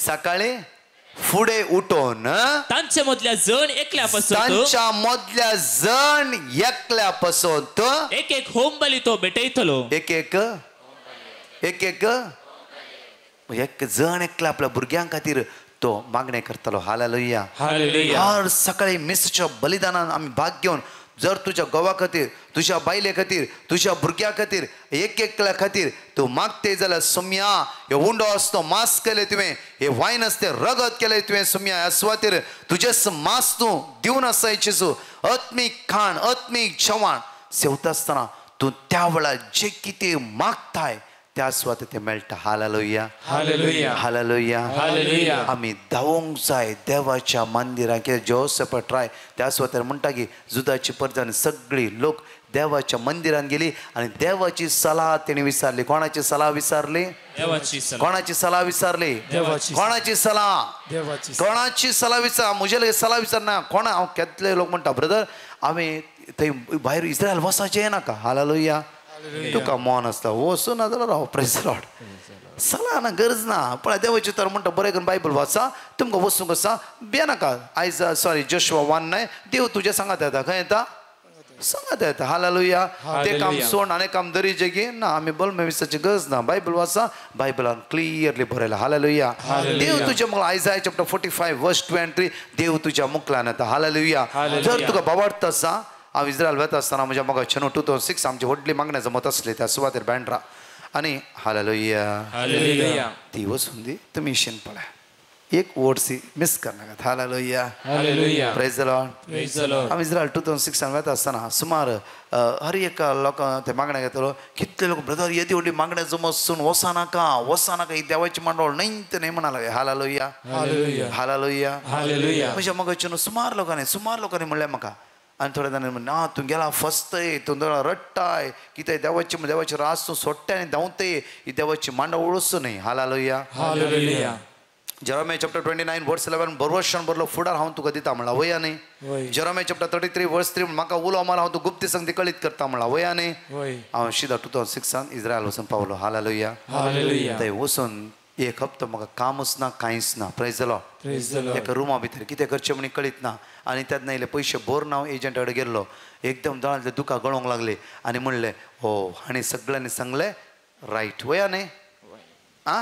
सकाळी फुडें उठून तांच्या मदल्या जण एकल्या पासून, तांच्या मदल्या जण एकल्या पासून एक एक होम बली तो भेटयतलो. एक एक एक एक एक जण एकल्या आपल्या भुरग्यां खातीर तो मागणें करतलो. हालेलुया. हर सकाळी मिसच्या बलिदानान आमी भाग घेवन जर तुज्या घोवा खातीर, तुज्या बायले खातीर, तुज्या भुरग्या खातीर, एक एकल्या खातीर तूं मागते जाल्यार सोम्या हे उंडो आसतो मांस केलें तुवें, हे वायन आसतें रगत केलें तुवें, सोम्या ह्या सुवातेर तुजेच मांस तूं दिवन आसाय जेजू. आत्मीक खाण, आत्मीक जेवण सेवता आसतना तूं त्या वेळार जें कितें मागताय त्या सुवातेर तें मेळटा. हालेलुया. हालेलुया. हालेलुया. हालेलुया. आमी धांवूंक जाय देवाच्या मंदिरांत. कित्याक जोसेफ ट्राय त्या सुवातेर म्हणटा की जुदाची परजान सगळी लोक देवाच्या मंदिरांत गेली आनी देवाची सलाह तेणी विचारली. कोणाची सलाह विचारली? कोणाची सलाह विचारली? कोणाची सलाह? कोणाची सलाह विचार? म्हजे सलाह विचारना कोणा. हांव केतले लोक म्हणटा ब्रदर आमी थंय भायर इस्रायल वसाचें नाका. हालेलुया. तुका मन आसता वचूं ना जाल्यार राव. प्रेज लॉर्ड. सलाह ना, गरज ना. पळय देवाचें तर म्हणटा बरें करून बायबल वाचा, तुमकां वचूंक आसा भियेनाका. आयज सॉरी जोशुआ 1:9 देव तुज्या सांगात येता. खंय येता? सांगात येता. हालेलुया. तें काम सोड आनी काम दरीचें की ना, आमी बलमेविसाची गरज ना. बायबल वाचा, बायबलान क्लियरली बरयलां. हालेलुया. देव तुज्या मुखार आयजाय चॅप्टर 45 verse 2 and 3 देव तुज्या मुखार येता. हालेलुया. जर तुका बाबार्थ आसा, हांव इस्रायल वता आसतना म्हज्या मोगा छेनो 2006 आमची व्हडली मागण्या जमत आसली त्या सुवातेर बँड्रा. आनी हालेलुया. ती वचून दी तुमी शेन पळय एक वर्ड मिस करनाकात. Hallelujah. Praise the lord. हांव इस्रायल 2006 वता आसतना सुमार हर एका लोकांक ते मागण्या घेतलो. कितले लोक ब्रदर येदी व्हडली मागण्या जमत सून वसा नाका, वसा नाका, ही देवाची मांडवळ न्हय तें न्हय म्हणा लागले. हालेलुया. हालेलुया. म्हज्या मोगाचें न्हू सुमार लोकांनी, सुमार लोकांनी म्हणलें म्हाका. आनी थोड्या जाणांनी म्हणलें ना तूं गेला फसतय, तूं रडटाय कितें देवाची देवाची रास तूं सोडटाय आनी धांवतय, ही देवाची मांडवळ वचूं न्हय. हालेलुया. जेरोमिया चॅप्टर 29 verse 11 बरवशन बरलो फुडार हांव तुका दिता म्हणला वया न्ही. जेरोमिया चॅप्टर 33 verse 3 म्हाका उलो मार हांव तूं गुप्ती संगती कळीत करता म्हणला वया न्ही. हांव शिदा 2006 इस्रायल वचून पावलो. हालेलुया. थंय वचून एक हप्तो म्हाका कामच ना, कांयच ना. Praise the lord. एका रुमा भितर कितें करचें म्हण कळीत ना. आनी तेन्ना इल्ले पयशे भरून हांव एजंटा कडेन गेल्लो. एकदम दोळ्यांतले दुकां गळोंक लागली आनी म्हणलें हो हांणी सगळ्यांनी सांगलें रायट वया न्ही. आ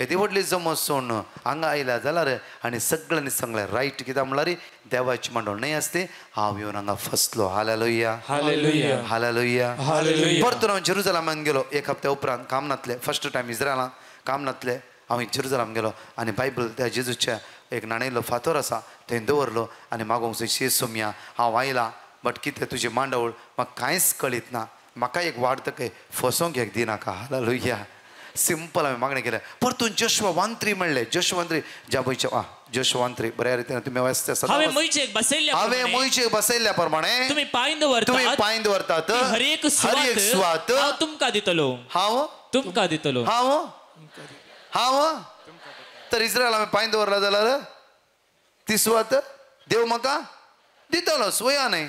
येदी व्हडली जमो सोडून हांगा आयला जाल्यार आनी सगळ्यांनी सांगलें रायट कित्याक म्हणल्यार देवाची मांडवळ न्हय आसते हांव येवन हांगा फसलो. Hallelujah hallelujah hallelujah. हालेलुया. परतून हांव जेरुजलामान गेलो एक हप्त्या उपरांत काम नातलें फर्स्ट टायम इस्रायलान काम नातलें हांव जेरुजलाम गेलो आनी बायबल त्या जेजूच्या एक नाणयल्लो फातोर आसा थंय दवरलो आनी मागोंक शेज सोमया हांव आयला बट कितें तुजी मांडावळ म्हाका कांयच कळीत ना म्हाका एक वाड तकय फसोवंक एक दिनाका. हालेलुया. सिंपल हांवें मागणें केलें. परतून जोशुआ वांत्री म्हणलें जोशुआ वांत्री ज्या भंयच्या जोशुआ वांत्री बऱ्या रितीन तुमी वाचता हांवें मोयजेक बसयल्ल्या हांवें मोयजेक बसयल्ल्या प्रमाणे तुमी पांय दवरतात तुमी पांय दवरतात हर एक सुवात हांव तुमकां दितलो हांव तुमकां दितलो हांव हांव. तर इस्रायल हांवें पांय दवरला जाल्यार ती सुवात देव म्हाका दितलो सोया न्हय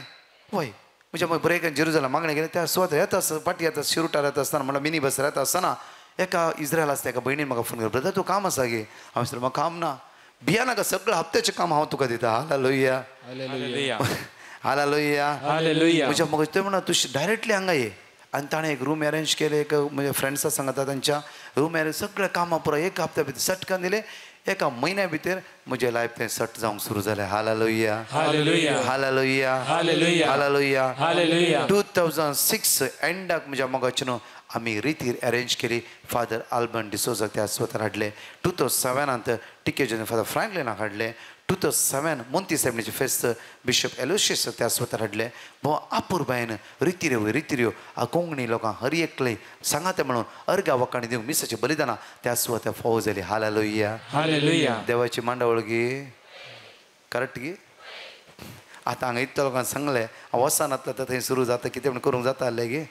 वय. म्हणजे मागीर बरें जेरुजलाम मागणें केलें त्या सुवात येता आसतना फाटी येता शिरुटार येता आसतना म्हणल्यार मिनी बस येता आसतना एका इस्रायल आसता एका भयणीन म्हाका फोन केलो ब्रदर तूं काम आसा गे. हांव सर म्हाका काम ना भिया नाका सगळं हप्त्याचें काम हांव तुका दिता. Hallelujah hallelujah hallelujah. म्हज्या म्हाका तें म्हणा तूं डायरेक्टली हांगा ये. आनी ताणें एक रूम अरेंज केलें एक म्हज्या फ्रेंड्सा सांगता तांच्या रूम अरेंज सगळें कामां पुरो एक हप्त्या भितर सटकान दिलें एका म्हयन्या भितर म्हजें लायफ तें सट जावंक सुरू जालें. Hallelujah hallelujah hallelujah hallelujah hallelujah hallelujah. 2006 एंडाक म्हज्या मोगाचे न्हू आमी रितीर अरेंज केली फादर आल्बर्ट डिसोजा त्या स्वतार हाडले. 2007 टिके जन फादर फ्रँकलिनाक हाडले. 2007 मोंती साहेबणीचे फेस्त बिशप एलोशियस त्या स्वतार हाडले. भोव अपुरबायेन रितिऱ्यो रितिऱ्यो कोंकणी लोकांक हर एकले सांगाते म्हणून अर्गा वखाणी दिवंक मिसाचें बलिदानां त्या स्वता फावो जाली. Hallelujah hallelujah. देवाची मांडावळ गी करेक्ट गी. आतां हांगा इतल्या लोकांक सांगलें वचनातलें तर थंय सुरू जाता कितें म्हण करूंक जाता आसलें गी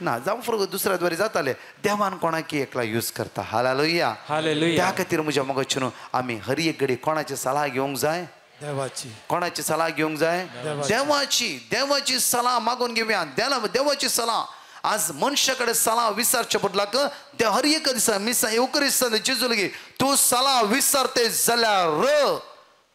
ना जावं फरक दुसऱ्या द्वारे जाताले देवान कोणाकी एकला यूज करता. Hallelujah hallelujah. त्या खातीर म्हज्या मोगाचे न्हू आमी हर एक घडी कोणाची सलाह घेवंक जाय देवाची कोणाची सलाह घेवंक जाय देवाची देवाची सलाह मागून घेवया देवाची सलाह. आज मनशा कडेन सलाह विचारचे बदलाक ते हर एक दिसा मिसा येवकरिस्तान जेजू लगी तूं सलाह विचारते जाल्यार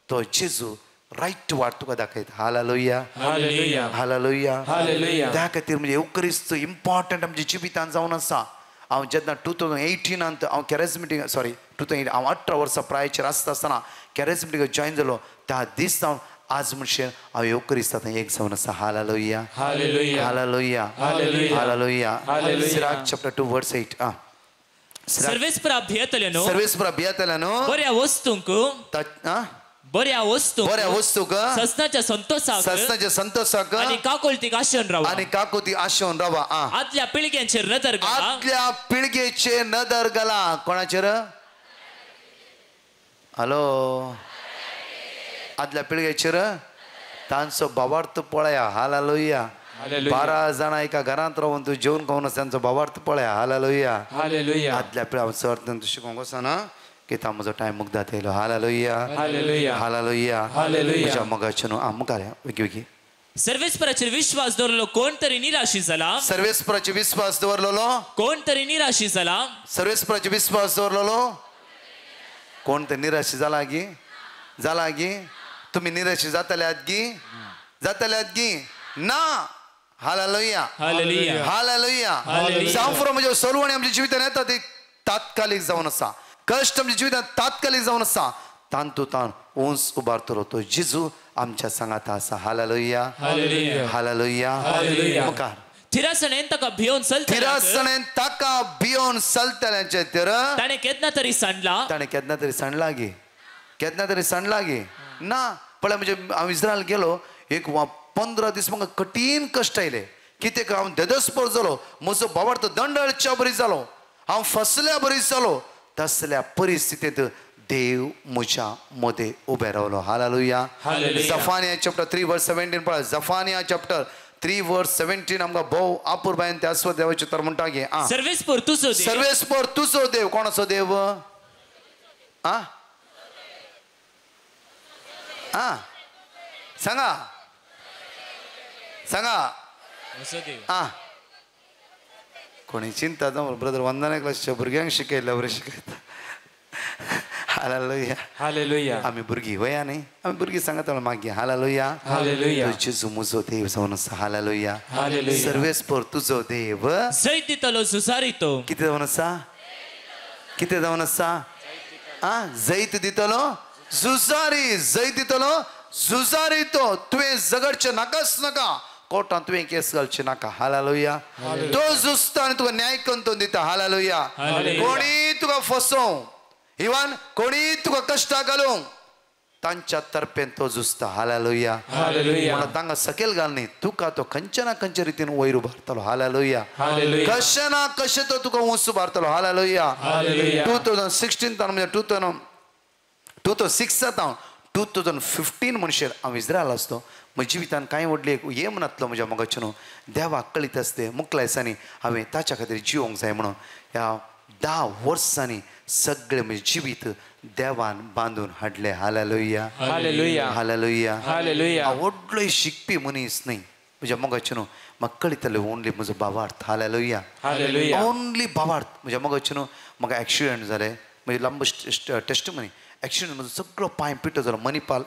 तो जेजू रायट वाट तुका दाखयता. Hallelujah hallelujah hallelujah hallelujah. त्या खातीर म्हणजे येवकरिस्त इम्पॉर्टंट आमच्या जिवितांत जावन आसा. हांव जेन्ना 2018 हांव कॅरेजमेटीक सॉरी 2008 हांव 18 वर्सां प्रायचेर आसता आसतना कॅरेजमेटीक जॉयन जालो त्या दीस जावन आज म्हणशे हांव येवकरिस्तांत एक जावन आसा. Hallelujah hallelujah hallelujah hallelujah. Sirach chapter 2 वर्स 8. सर्वेस्परा भियेतले न्हू सर्वेस्परा भियेतले न्हू बऱ्या वस्तूंक बऱ्या वस्तूंक बऱ्या वस्तूक ससनाच्या संतोषाक ससनाच्या संतोषाक आनी काकुळतीक आशेवन रावा आनी काकुळतीक आशेवन रावा. आदल्या पिळग्यांचेर नदर घाला आदल्या पिळगेचेर नदर घाला. कोणाचेर? हॅलो आदल्या पिळगेचेर तांचो भावार्थ पळया. हालेलुया. 12 जाणां एका घरांत रावन तूं जेवन खावन तांचो भावार्थ पळया. Hallelujah hallelujah. आदल्या पिळग्या सर तांचो शिकोवंक वचना कित्याक म्हजो टायम मुगदात येयलो. Hallelujah hallelujah hallelujah hallelujah. म्हज्या मोगाचे न्हू मुखार बेगी बेगी. सर्वेस्पराचेर विश्वास दवरलो कोण तरी निराशी जाला सर्वेस्पराचेर विश्वास दवरलेलो कोण तरी निराशी जाला सर्वेस्पराचेर विश्वास दवरलेलो कोण तरी निराशी जाला गी जाला गी. तुमी निराशी जातले आहात गी जातले आहात गी ना. Hallelujah hallelujah hallelujah. जावं म्हणजे सोलवणी आमच्या जिवितांत येता ती तात्कालीक जावन आसा. कश्ट आमच्या जिवितांत तात्कालीक जावन आसा. तांतू तान उंच उबारतलो तो जेजू आमच्या सांगाता आसा. Hallelujah hallelujah hallelujah. मुखार थिरासणेन ताका भियोवन चलतल्यांक थिरासणेन ताका भियोवन चलतल्यांचे तर ताणें केन्ना तरी सांडला ताणें केन्ना तरी सांडला गी केन्ना तरी सांडला गी ना. पळय म्हणजे हांव इस्रायल गेलो एक 15 दीस म्हाका कठीण कश्ट आयले कितें हांव देदस्पर जालो म्हजो भावार्थ दंडळच्या बरी जालो हांव फसल्या बरी जालो. तसल्या परिस्थितींत देव म्हज्या मदें उबें रावलो. हालेलुया. जफानिया चॅप्टर 3 वर्स 17 पळय. जफानिया चॅप्टर 3 वर्स 17 आमकां भोव अपुरबायेन त्या स्व देवाचें तर म्हणटा की सर्वेस्पर तुजो देव सर्वेस्पर तुजो देव. कोणाचो देव? आ आ सांगा सांगा. आ कोणी चिंता जावं ब्रदर वंदना क्लासच्या भुरग्यांक शिकयल्या बरें शिकयता. Hallelujah hallelujah. आमी भुरगीं वया न्ही आमी भुरगीं सांगता मागीर. Hallelujah hallelujah. तुजें म्हजो देव जावन आसा. Hallelujah hallelujah. सर्वेस्पर तुजो देव जैत दितलो झुजारी तो. कितें जावन आसा? कितें जावन आसा? आ जैत दितलो झुजारी, जैत दितलो झुजारी तो. तुवें झगडचें नाकाच नाका, कोर्टान तुवें केस घालचें नाका. हालेलुया. तो झुजता आनी तुका न्याय करून दिता. हालेलुया. कोणी तुका फसोवं, इवन कोणी तुका कश्टां घालूं, तांच्या तर्फेन तो झुजता. हालेलुया. म्हणून तांकां सकयल घाल न्ही, तुका तो खंयच्या ना खंयच्या रितीन वयर उबारतलो. हालेलुया. कशें ना कशें तो तुका उंच उबारतलो. हालेलुया. 2016 म्हणजे 2006 हांव 2015 म्हणशेर हांव इस्रायल आसलो. म्हज्या जिवितान कांय व्हडली एक येम नातलो म्हज्या मोगाचें न्हू. देवाक कळीत आसलें मुकल्या दिसांनी हांवें ताच्या खातीर जिवोंक जाय म्हणून. ह्या 10 वर्सांनी सगळें म्हजें जिवीत देवान बांदून हाडलें. हालेलुया. हालेलुया. हालेलुया. हालेलुया. हांव व्हडलो शिकपी मनीस न्ही म्हज्या मोगाचें न्हू, म्हाका कळितलें ओनली म्हजो भावार्थ. हालेलुया. हालेलुया. ओनली भावार्थ. म्हज्या मोगाचें न्हू, म्हाका एक्सिडंट जालें, म्हजी लांब टेस्टमनी. एक्सिडंट म्हजो सगळो पांय पिठो जालो. मणिपाल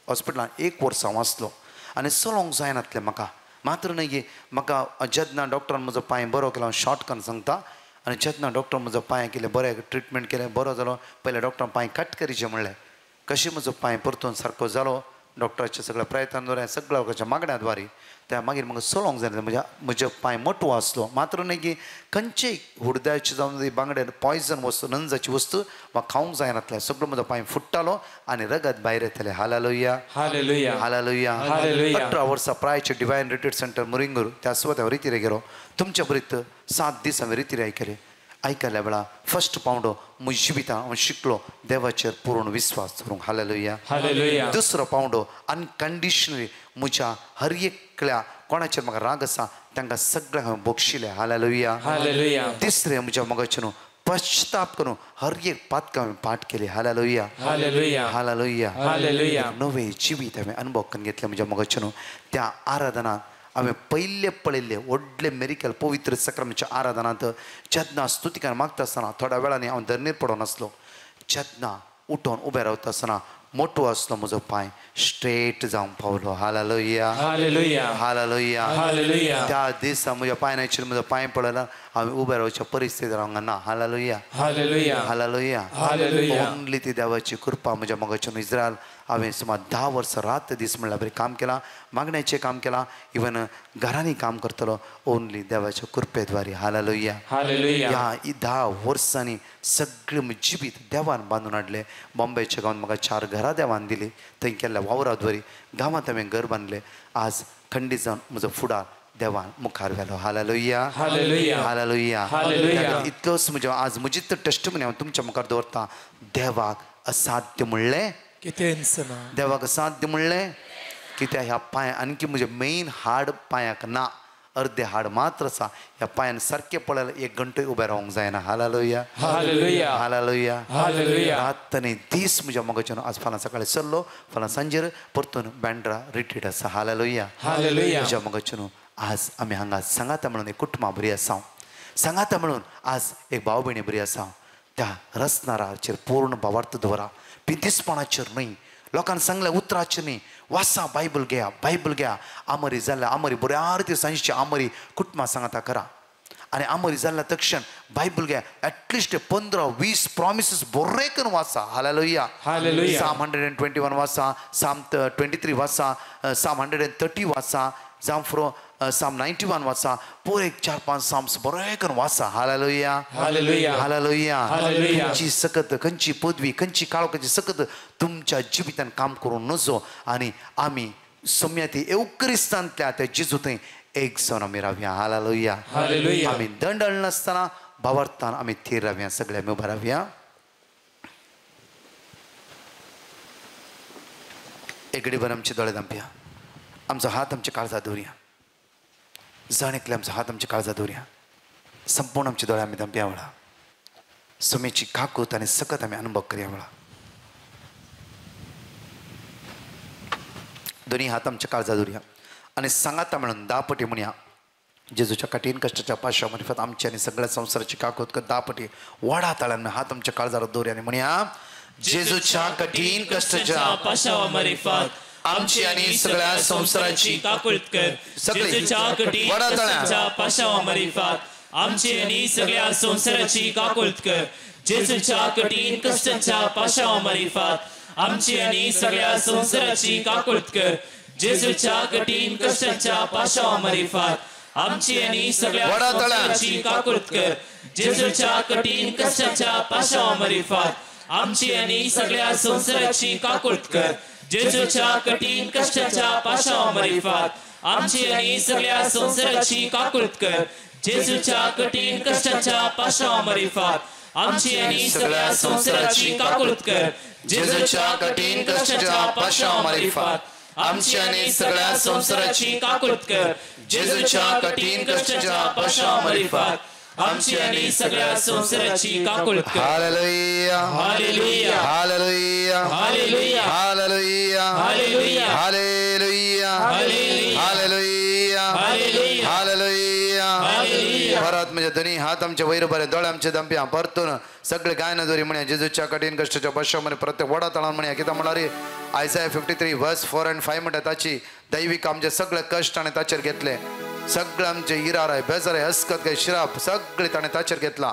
हॉस्पिटलान 1 वर्स हांव आसलो आनी चलोवंक जायनातलें म्हाका. मात्र न्हय की म्हाका जेन्ना डॉक्टरान म्हजो पांय बरो केलो, हांव शॉर्ट करून सांगता, आनी जेन्ना डॉक्टर म्हजो पांय केलें बरें ट्रिटमेंट केलें, बरो जालो, पयलें डॉक्टरान पांय कट करीचें म्हणलें. कशें म्हजो पांय परतून सारको जालो डॉक्टराच्या सगळ्या प्रयत्नां सगळ्या लोकांच्या मागण्या द्वारे. त्या मागीर म्हाका चलोवंक जायना, म्हज्या म्हजो पांय मोटो आसलो. मात्र न्हय की खंयचेय हुडद्याचे जावन बांगड्यार पॉयजन वस्तू, नंजाची वस्तू म्हाका खावंक जायनातलें. सगळो म्हजो पांय फुट्टालो आनी रगत भायर येतालें. हालेलुया. हालेलुया. हालेलुया. 18 वर्सां प्रायचे डिवायन रिट्रीट सेंटर मुरिंगूर त्या सुवातेर रितीरे गेलो. तुमच्या बरीत 7 दीस हांवें रितीरे आयकले. आयकल्या वेळा फर्स्ट पावंडो म्हज्या जिवितान हांव शिकलो देवाचेर पूर्ण विस्वास दवरूंक. हालेलुया. हालेलुया. दुसरो पावंडो अनकंडिशनली म्हज्या हर एकल्या कोणाचेर म्हाका राग आसा तांकां सगळ्यांक हांवें बक्षिलें. हालेलुया. हालेलुया. तिसरें म्हज्या मोगाचें न्हू पश्चाताप करून हर एक पातकां हांवें पाठ केली. हालेलुया. हालेलुया. हालेलुया. हालेलुया. नवें जिवीत हांवें अनुभव करून घेतलें म्हज्या मोगाचें न्हू. त्या आराधनांत हांवें पयले पळयल्ले व्हडले मेरिकल पवित्र सक्रमाच्या आराधनांत जेन्ना स्तुतिकार मागता आसतना थोड्या वेळांनी हांव धरणीर पडोन आसलो. जेन्ना उठोन उबें रावता आसतना मोटो आसलो म्हजो पांय स्ट्रेट जावंक पावलो. हालेलुया. हालेलुया. हालेलुया. हालेलुया. त्या दिसा म्हज्या पांयाचेर म्हजो पांय पडला, हांवें उबें रावच्या परिस्थिती रावंक ना. Hallelujah. Hallelujah. Hallelujah. Hallelujah. Only ती देवाची कृपा म्हज्या मोगाचें. इस्रायल हांवें सुमार 10 वर्सां रात दीस म्हणल्यार बरें काम केलां, मागण्याचें काम केलां, इवन घरांनी काम करतलो ओनली देवाच्या कृपेद्वारे. हालेलुया. हालेलुया. ह्या 10 वर्सांनी सगळें जिवीत देवान बांदून हाडलें. बॉम्बेच्या गांवांत म्हाका 4 घरां देवान दिली. थंय केल्ल्या वावराद्वारे गांवांत हांवें घर बांदलें. आज खंडीत जावन म्हजो फुडार देवान मुखार व्हेलो. हालेलुया. हालेलुया. हालेलुया. हालेलुया. इतलोच म्हज्या आज म्हजी टेस्टमनी हांव तुमच्या मुखार दवरता. देवाक असाध्य म्हणलें कितेंच ना. देवाक असाध्य म्हणलें कित्याक ह्या पांय आणखी म्हजें मेन हाड पांयाक ना, अर्दे हाड मात्र आसा. ह्या पांयान सारकें पळयल्यार 1 घंटो उबें रावंक जायना. हालेलुया. हालेलुया. हालेलुया. हालेलुया. रात आनी दीस म्हज्या मोगाचें. आज फाल्यां सकाळीं सरलो, फाल्यां सांजेर परतून बँड्रा रिट्रीट आसा. हालेलुया. हालेलुया. म्हज्या मोगाचें आज आमी हांगा सांगाता म्हणून एक कुटुंबां बरी आसा, सांगाता म्हणून आज एक भाव भयणी बरी आसा. त्या रचणाराचेर पूर्ण भावार्थ दवरा, पिंतीसपणाचेर न्हय, लोकांनी सांगलें उतराचेर न्हय. वासा बायबल घेया, बायबल घेया. आमरी जाल्यार आमरी बऱ्या रिती सांजची आमरी कुटुंबां सांगाता करा आनी आमरी जाल्या तक्षण बायबल घेया. एटलिस्ट 15-20 प्रॉमिसीस बरें करून वाचा. हालेलुया. हालेलुया. साम 121 वाचा, साम 23 वाचा, साम 130 वाचा, जावं फ्रो साम 91 वाचा. पुरे 4-5 साम्स बरें करून वाचा. हालेलुया. हालेलुया. हालेलुया. हालेलुया. खंयची सकत, खंयची पदवी, खंयची काळोखाची सकत तुमच्या जिवितान काम करूं नजो. आनी आमी सम्याती एवक्रिस्तांतल्या त्या जेजू थंय एक जावन आमी रावया. हालेलुया. हालेलुया. आमी दंडळ नासतना भावार्थान आमी थीर रावया. सगळे आमी उबे रावया. एकडे भर आमचे दोळे धांपया, आमचो हात आमच्या काळजात दवरया. जण एकले आमचो हात आमच्या काळजात दवरया. संपूर्ण आमचे दोळे आमी धांपया वेळा सुमेची काकूत आनी सकत आमी अनुभव करया वेळा. दोन्ही हात आमच्या काळजात दवरया आनी सांगाता म्हणून 10 पटी म्हणया. जेजूच्या कठीण कश्टाच्या पाशा मार्फत आमची आनी सगळ्या संवसाराची काकूत 10 पटी वाडा ताळ्यान हात आमच्या काळजात दवरया आनी म्हणया, जेजूच्या कठीण कश्टाच्या पाशावा मार्फत आमची आनी सगळ्या संवसाराची काकूत कर. जेजूच्या कठीण कश्टाच्या पाशावा मार्फत आमची आनी सगळ्या संवसाराची काकूत कर. जेजूच्या कठीण कश्टांच्या पाशांव मारिफात आमची आनी सगळ्या संवसाराची काकूट कर. जेजूच्या कठीण कश्टांच्या पाशांव मारिफात आमची आनी सगळ्या संवसाराची काकूट कर. जेजूच्या कठीण कश्टांच्या पाशांव मारिफात आमची आनी सगळ्या संवसाराची काकूट कर. जेजूच्या कठीण कश्टांच्या पाशांव मारिफात आमची आनी सगळ्या संवसाराची काकूट कर. जेजूच्या कठीण कश्टांच्या पाशांव मारिफात आमची आनी सगळ्या संवसाराची काकूट कर. जेजूच्या कठीण कश्टांच्या पाशांव मारिफात आमची आनी सगळ्या संवसाराची काकूट कर. जेजूच्या कठीण कश्टांच्या पाशांव मारिफात आमची आनी सगळ्या संवसाराची काकूट कर. Hallelujah, hallelujah, hallelujah, hallelujah, hallelujah, hallelujah, hallelujah, hallelujah, hallelujah, hallelujah. Hallelujah. परत म्हणजे दोन्ही हात आमचे वैर बरे, दोळे आमचे दंप्या परतून सगळे गायन दोरी म्हणया जेजूच्या कठीण कष्टाच्या पाशामध्ये प्रत्येक वडा तळान म्हणया. कित्याक म्हणल्यार आयसाया 53 verse 4 and 5 म्हणटा ताची दैविक आमचे सगळे कष्ट आनी ताचेर घेतले, सगळे आमचे इरार आहे, बेजार आहे, हसकत काय शिराप सगळे ताणें ताचेर घेतला.